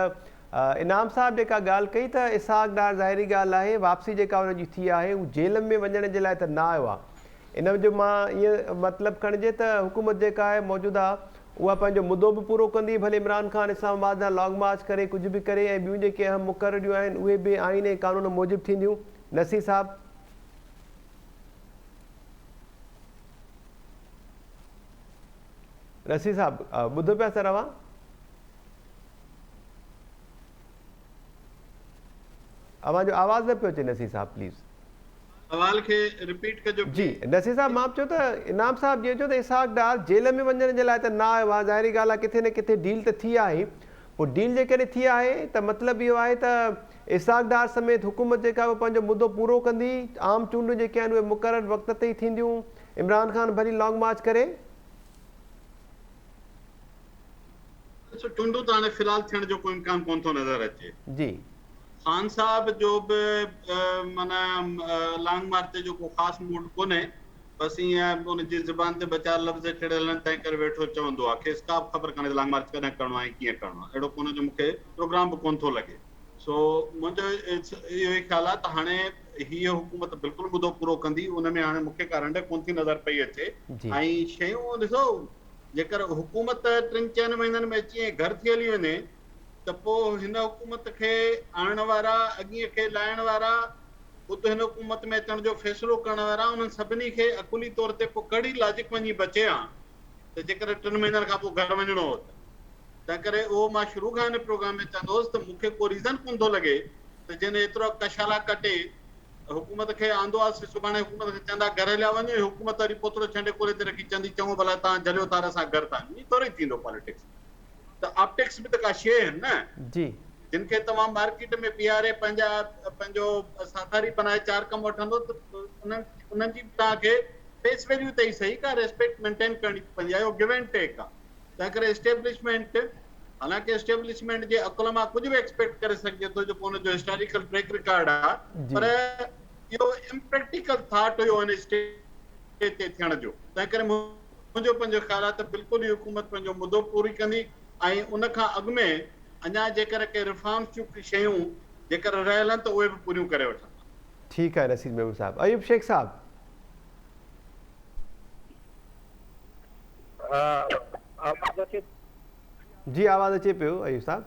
انعام صاحب جيڪا ڳالهه ڪئي ته اسحاق ڊار ظاهري ڳالهه آهي واپسي جيڪا ان جي ٿي آهي هو جيل ۾ وڃڻ جي لاء ته نه آيو آهي ان جو مان ائين مطلب کڻجي ته حڪومت جيڪا آهي موجوده اها پنهنجو مدو به پورو ڪندي ڀلي عمران خان اسلام آباد ڏانهن لانگ مارچ ڪري ڪجهه به ڪري ۽ ٻيون جيڪي اهم مقرريون آهن اهي به آئين ۽ قانون موجب ٿينديون نصير صاحب. نصير صاحب ٻڌو پيا سر اوهان. اوهان جو آواز نه پيو اچي نصير صاحب پليز. سوال کي رپيٽ ڪجو جي پليز. نصير صاحب مان به چيو ته انعام صاحب جيئن چيو ته اسحاق ڊار جيل ۾ وڃڻ جي لاء ته نه آيو آهي ظاهري ڳالهه آهي ڪٿي نه ڪٿي ڊيل ته ٿي آهي پوء ڊيل جيڪڏهن ٿي آهي ته مطلب اهو آهي ته اسحاق ڊار سميت حڪومت جيڪا آهي اها پنهنجو مدو پورو ڪندي عام چونڊون جيڪي آهن اهي مقرر وقت تي ئي ٿينديون عمران خان ڀلي لانگ مارچ ڪري. ڏسو چونڊون ته هاڻي في الحال ٿيڻ جو ڪو امڪان ڪونه ٿو نظر اچي. جي. خان صاحب جو به معنيٰ لانگ مارچ جو ڪو خاص موڊ ڪونهي بس ائين ان جي زبان تي ٻه چار لفظ چڙهيل آهن تنهن ڪري ويٺو چوندو آهي کيس ڪا به خبر ڪانهي ته لانگ مارچ ڪڏهن ڪرڻو آهي ۽ ڪيئن ڪرڻو آهي اهڙو ڪونهي جو مون کي پروگرام به ڪونه ٿو لڳي سو منهنجو اهو ئي خيال آهي ته هاڻي هيء حڪومت بلڪل مدو پورو ڪندي ان ۾ هاڻي مون کي ڪا رنڊڪ ڪونه ٿي نظر پئي اچي ۽ شيون ڏسو جيڪر حڪومت ٽن چئن مهينن ۾ اچي ۽ گهر ٿي هلي وڃي ته پوء هن حڪومت کي آڻڻ وارا، اڳينء کي لاهڻ وارا، خود هن حڪومت ۾ اچڻ جو فيصلو ڪرڻ وارا انهن سڀني کي عقلي طور تي پوء ڪهڙي لاجڪ وڃي بچي ها ته جيڪڏهن ٽن مهينن کان پوء گهر وڃڻو هو ته. تنهنڪري اهو مان شروع کان هن پروگرام ۾ چوندو هوس ته مون کي ڪو ريزن ڪونه ٿو لڳي ته جنهن ايترا ڪشالا ڪٽي حڪومت کي آندو آ سي سڀاڻي حڪومت کي چوندا گهر هليا وڃو ۽ حڪومت وري پوتڙو ڇنڊي ڪلهي تي رکي چوندي چڱو ڀلا توهان جهليو ٿا اسان گهر ٿا وڃون ائين ٿوري ٿيندو پاليٽڪس ۾ ته آپٽڪس به ته ڪا شيء آهن نه جي. جن کي توهان مارڪيٽ ۾ بيهاري پنهنجا پنهنجو ساٿاري بنائي چار ڪم وٺندو ته انهن انهن جي به توهان کي فيس ويليو ته ئي سهي ڪا ريسپيڪٽ مينٽين ڪرڻي پوندي آهي اهو گيو اينڊ ٽيڪ آ تنهن ڪري اسٽيبلشمينٽ حالانڪه اسٽيبلشمينٽ جي عقل مان ڪجهه به ايڪسپيڪٽ ڪري سگهجي ٿو جيڪو ان جو هسٽاريڪل ٽريڪ رڪارڊ آهي پر اهو امپريڪٽيڪل ٿاٽ هيو ان اسٽيج تي ٿيڻ جو تنهن ڪري منهنجو پنهنجو خيال آهي ته بلڪل هي حڪومت پنهنجو مدو پوري ڪندي ۽ ان کان اڳ ۾ اڃا جيڪر ڪي ريفارمز جون ڪي شيون جيڪر رهيل آهن ته اهي به پوريون ڪري وٺندا. ٺيڪ آهي نصير ميمڻ صاحب. ايوب شيخ صاحب. ها آواز اچي جي آواز اچي پيو ايوب صاحب.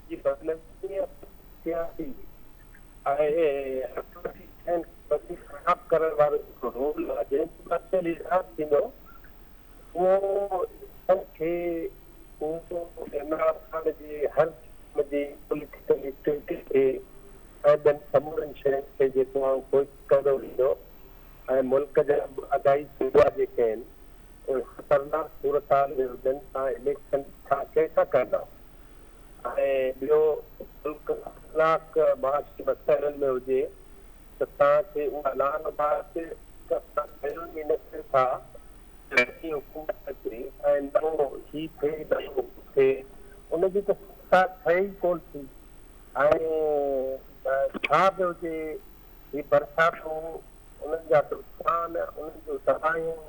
جي بدنظمي سياسي ۽ حڪومتي شين کي وڌيڪ خراب ڪرڻ وارو جيڪو رول آهي جنهن جو اصل اظهار ٿيندو اهو اسان کي اهو عمران خان جي هر قسم جي پوليٽيڪل ايڪٽيوٽي کي ۽ ٻين سمورين شين کي جيڪو آهي اهو ڪندو ويندو ۽ ملڪ جا به اڍائي صوبا جيڪي آهن اهي خطرناڪ صورتحال ۾ هجن تان اليڪشن ڇا ڪنهن سان ڪندا ۽ ٻيو ملڪ خطرناڪ معاشي مسئلن ۾ هجي ته توهان کي اها لانگ مارچ اسان ڪيون ئي نه ٿا ته نئين حڪومت اچي ۽ نئون هي ٿئي نئون هو ٿئي ان جي ته سگهه ٺهي ئي ڪونه ٿي ۽ ڇا به هجي هي برساتون، انهن جا نقصان، انهن جون تباهيون،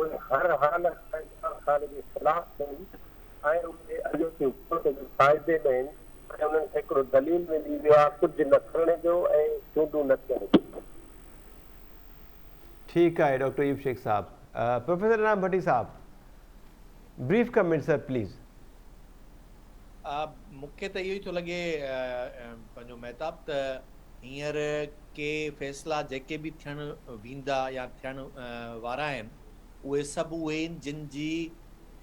اهي هر حالت ۾ عمران خان جي خلاف آهن ۽ اهي اڄوڪي حڪومت جي فائدي ۾ آهن ۽ انهن کي هڪڙو دليل ملي ويو آهي ڪجهه نه ڪرڻ جو ۽ چونڊون نه ٿيڻ جو. ٺيڪ آهي ڊاڪٽر ايوب شيخ صاحب. پروفيسر انعام ڀٽي صاحب بريف ڪمينٽ سر پليز. مون کي ته اهو ئي ٿو لڳي پنهنجو مهتاب ته هينئر ڪي فيصلا جيڪي به ٿيڻ ويندا يا ٿيڻ وارا آهن اهي سڀ اهي آهن جن جي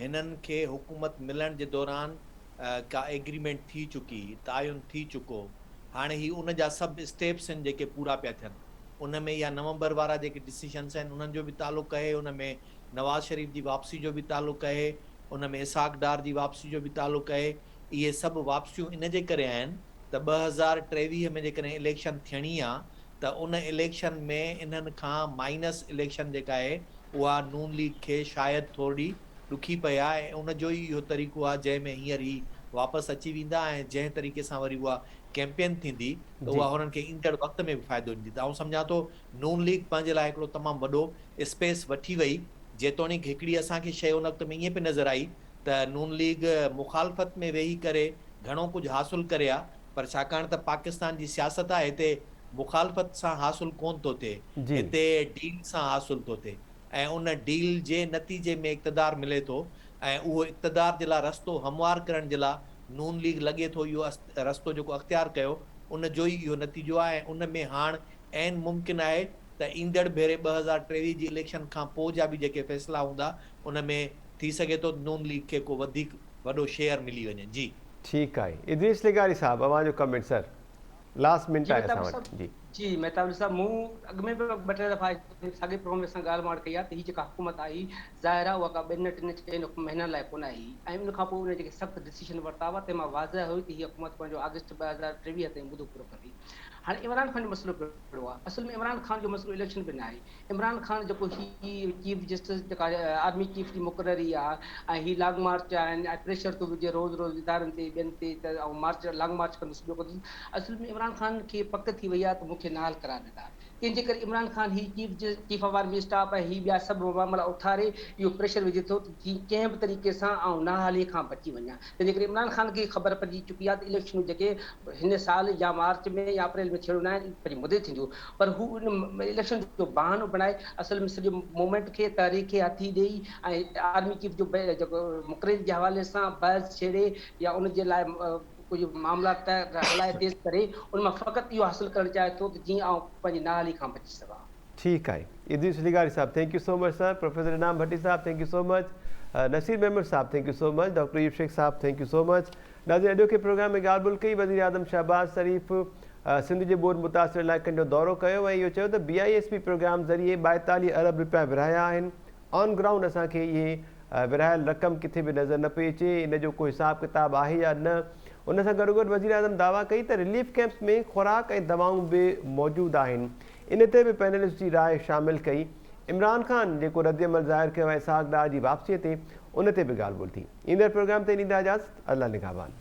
هنن کي حڪومت ملڻ جي دوران ڪا ايگريمينٽ ٿي چڪي، تعين ٿي چڪو، هاڻي هي ان جا سڀ اسٽيپس آهن جيڪي پورا پيا ٿين، ان ۾ اها نومبر وارا جيڪي ڊسيشنس آهن انهن جو به تعلق آهي، ان ۾ نواز شريف جي واپسي جو به تعلق آهي، ان ۾ اسحاق ڊار جي واپسي جو به تعلق آهي، اهي سڀ واپسيون ان جي ڪري آهن ته 2023 ۾ جيڪڏهن اليڪشن ٿيڻي آ ته ان اليڪشن ۾ انهن کان مائنس اليڪشن جيڪا آهي اها نون ليگ کي شايد ٿورڙي ڏکي پئي آ ۽ ان جو ئي اهو طريقو آ جنهن ۾ هينئر هي واپس اچي ويندا ۽ جنهن طريقي سان وري اها ڪيمپين ٿيندي ته اها هنن کي ايندڙ وقت ۾ به فائدو ڏيندي ته آئون سمجهان ٿو نون ليگ پنهنجي لاء هڪڙو تمام وڏو اسپيس وٺي وئي جيتوڻيڪ هڪڙي اسان کي شيء ان وقت ۾ ائين پئي نظر آئي ته نون ليگ مخالفت ۾ ويهي ڪري گهڻو ڪجهه حاصل ڪري ها پر ڇاڪاڻ ته پاڪستان جي سياست آهي هتي مخالفت سان حاصل ڪونه ٿو ٿئي هتي ڊيل سان حاصل ٿو ٿئي ۽ ان ڊيل جي نتيجي ۾ اقتدار ملي ٿو ۽ اهو اقتدار جي لاء رستو هموار ڪرڻ جي لاء نون ليگ لڳي ٿو اهو رستو جيڪو اختيار ڪيو ان جو ئي اهو نتيجو آهي ۽ ان ۾ هاڻ عين ممڪن آهي ته ايندڙ ڀيري 2023 جي اليڪشن کان پوء جا به جيڪي فيصلا هوندا ان ۾ ٿي سگهي ٿو ته نون ليگ کي ڪو وڌيڪ وڏو شيئر ملي وڃي. جي. ٺيڪ آهي ادريس لغاري صاحب اوهان جو ڪمينٽ سر لاسٽ منٽ جي آهي مهتاب اسان وٽ صاحب جي. جي مهتاب علي صاحب مون اڳ ۾ به ٻه ٽي دفعا ساڳي پروگرام ۾ اسان ڳالهه مهاڙ ڪئي آهي ته هي جيڪا حڪومت آئي ظاهر آهي اها ڪا ٻن ٽن چئن مهينن لاء ڪونه آئي ۽ ان کان پوء ان جيڪي سخت ڊسيشن ورتا هئا تنهن مان واضح هئي ته هي حڪومت پنهنجو آگسٽ 2023 تائين مدو پورو ڪندي هاڻي عمران خان جو مسئلو ڪهڙو آهي اصل ۾ عمران خان جو مسئلو اليڪشن به ناهي عمران خان جيڪو هي چيف جسٽس جيڪا آرمي چيف جي مقرري آ ۽ هي لانگ مارچ آهن ۽ پريشر ٿو وجهي روز روز ادارن تي ٻين تي ته آئون مارچ لانگ مارچ ڪندس ٻيو ڪندس اصل ۾ عمران خان کي پڪ ٿي وئي آ ته مون کي نااهل قرار ڏيندا تنهن جي ڪري عمران خان هي chief chief of army staff ۽ هي ٻيا سڀ معاملا اٿاري اهو پريشر وجهي ٿو ته جي ڪنهن به طريقي سان آئون نااهلي کان بچي وڃان تنهن جي ڪري عمران خان کي خبر پئجي چڪي آ ته اليڪشنون جيڪي هن سال يا مارچ ۾ يا اپريل ۾ ٿيڻيون ناهن پنهنجي مدي ٿينديون پر هو ان اليڪشن جو بهانو بڻائي اصل ۾ سڄي موومينٽ کي تحريڪ کي هٿي ڏئي ۽ آرمي چيف جو جيڪو مقرري جي حوالي سان بحث ڇيڙي يا ان جي لاء ڪجهه معاملا هلائي تيز ڪري ان مان فقط اهو حاصل ڪرڻ چاهي ٿو ته جيئن آئون پنهنجي نااهلي کان بچي سگهان. ٺيڪ آهي ادريس لغاري صاحب thank you so much sir professor Inam Bhatti صاحب thank you so much Naseer Memon صاحب thank you so much doctor Ayub Shaikh صاحب thank you so much ناظرين اڄوڪي پروگرام ۾ ڳالهه ٻولهه ڪئي وزيراعظم شهباز شريف سنڌ جي ٻوڏ متاثر علائقن جو دورو ڪيو ۽ اهو چيو ته بي I S P programme ذريعي 42 ارب رپيا ورهايا آهن آن گرائونڊ اسان کي اهي ورهايل رقم ڪٿي به نظر نه پئي اچي ان جو ڪو حساب ڪتاب آهي يا نه ان سان گڏوگڏ وزيراعظم دعويٰ ڪئي ته رليف ڪيمپس ۾ خوراڪ ۽ دوائون به موجود آهن ان تي به پينلسٽ جي راء شامل ڪئي عمران خان جيڪو ردعمل ظاهر ڪيو آهي اسحاق ڊار جي واپسي تي ان تي به ڳالهه ٻولهه ٿي ايندڙ پروگرام تائين ڏيندا اجازت الله نگهبان.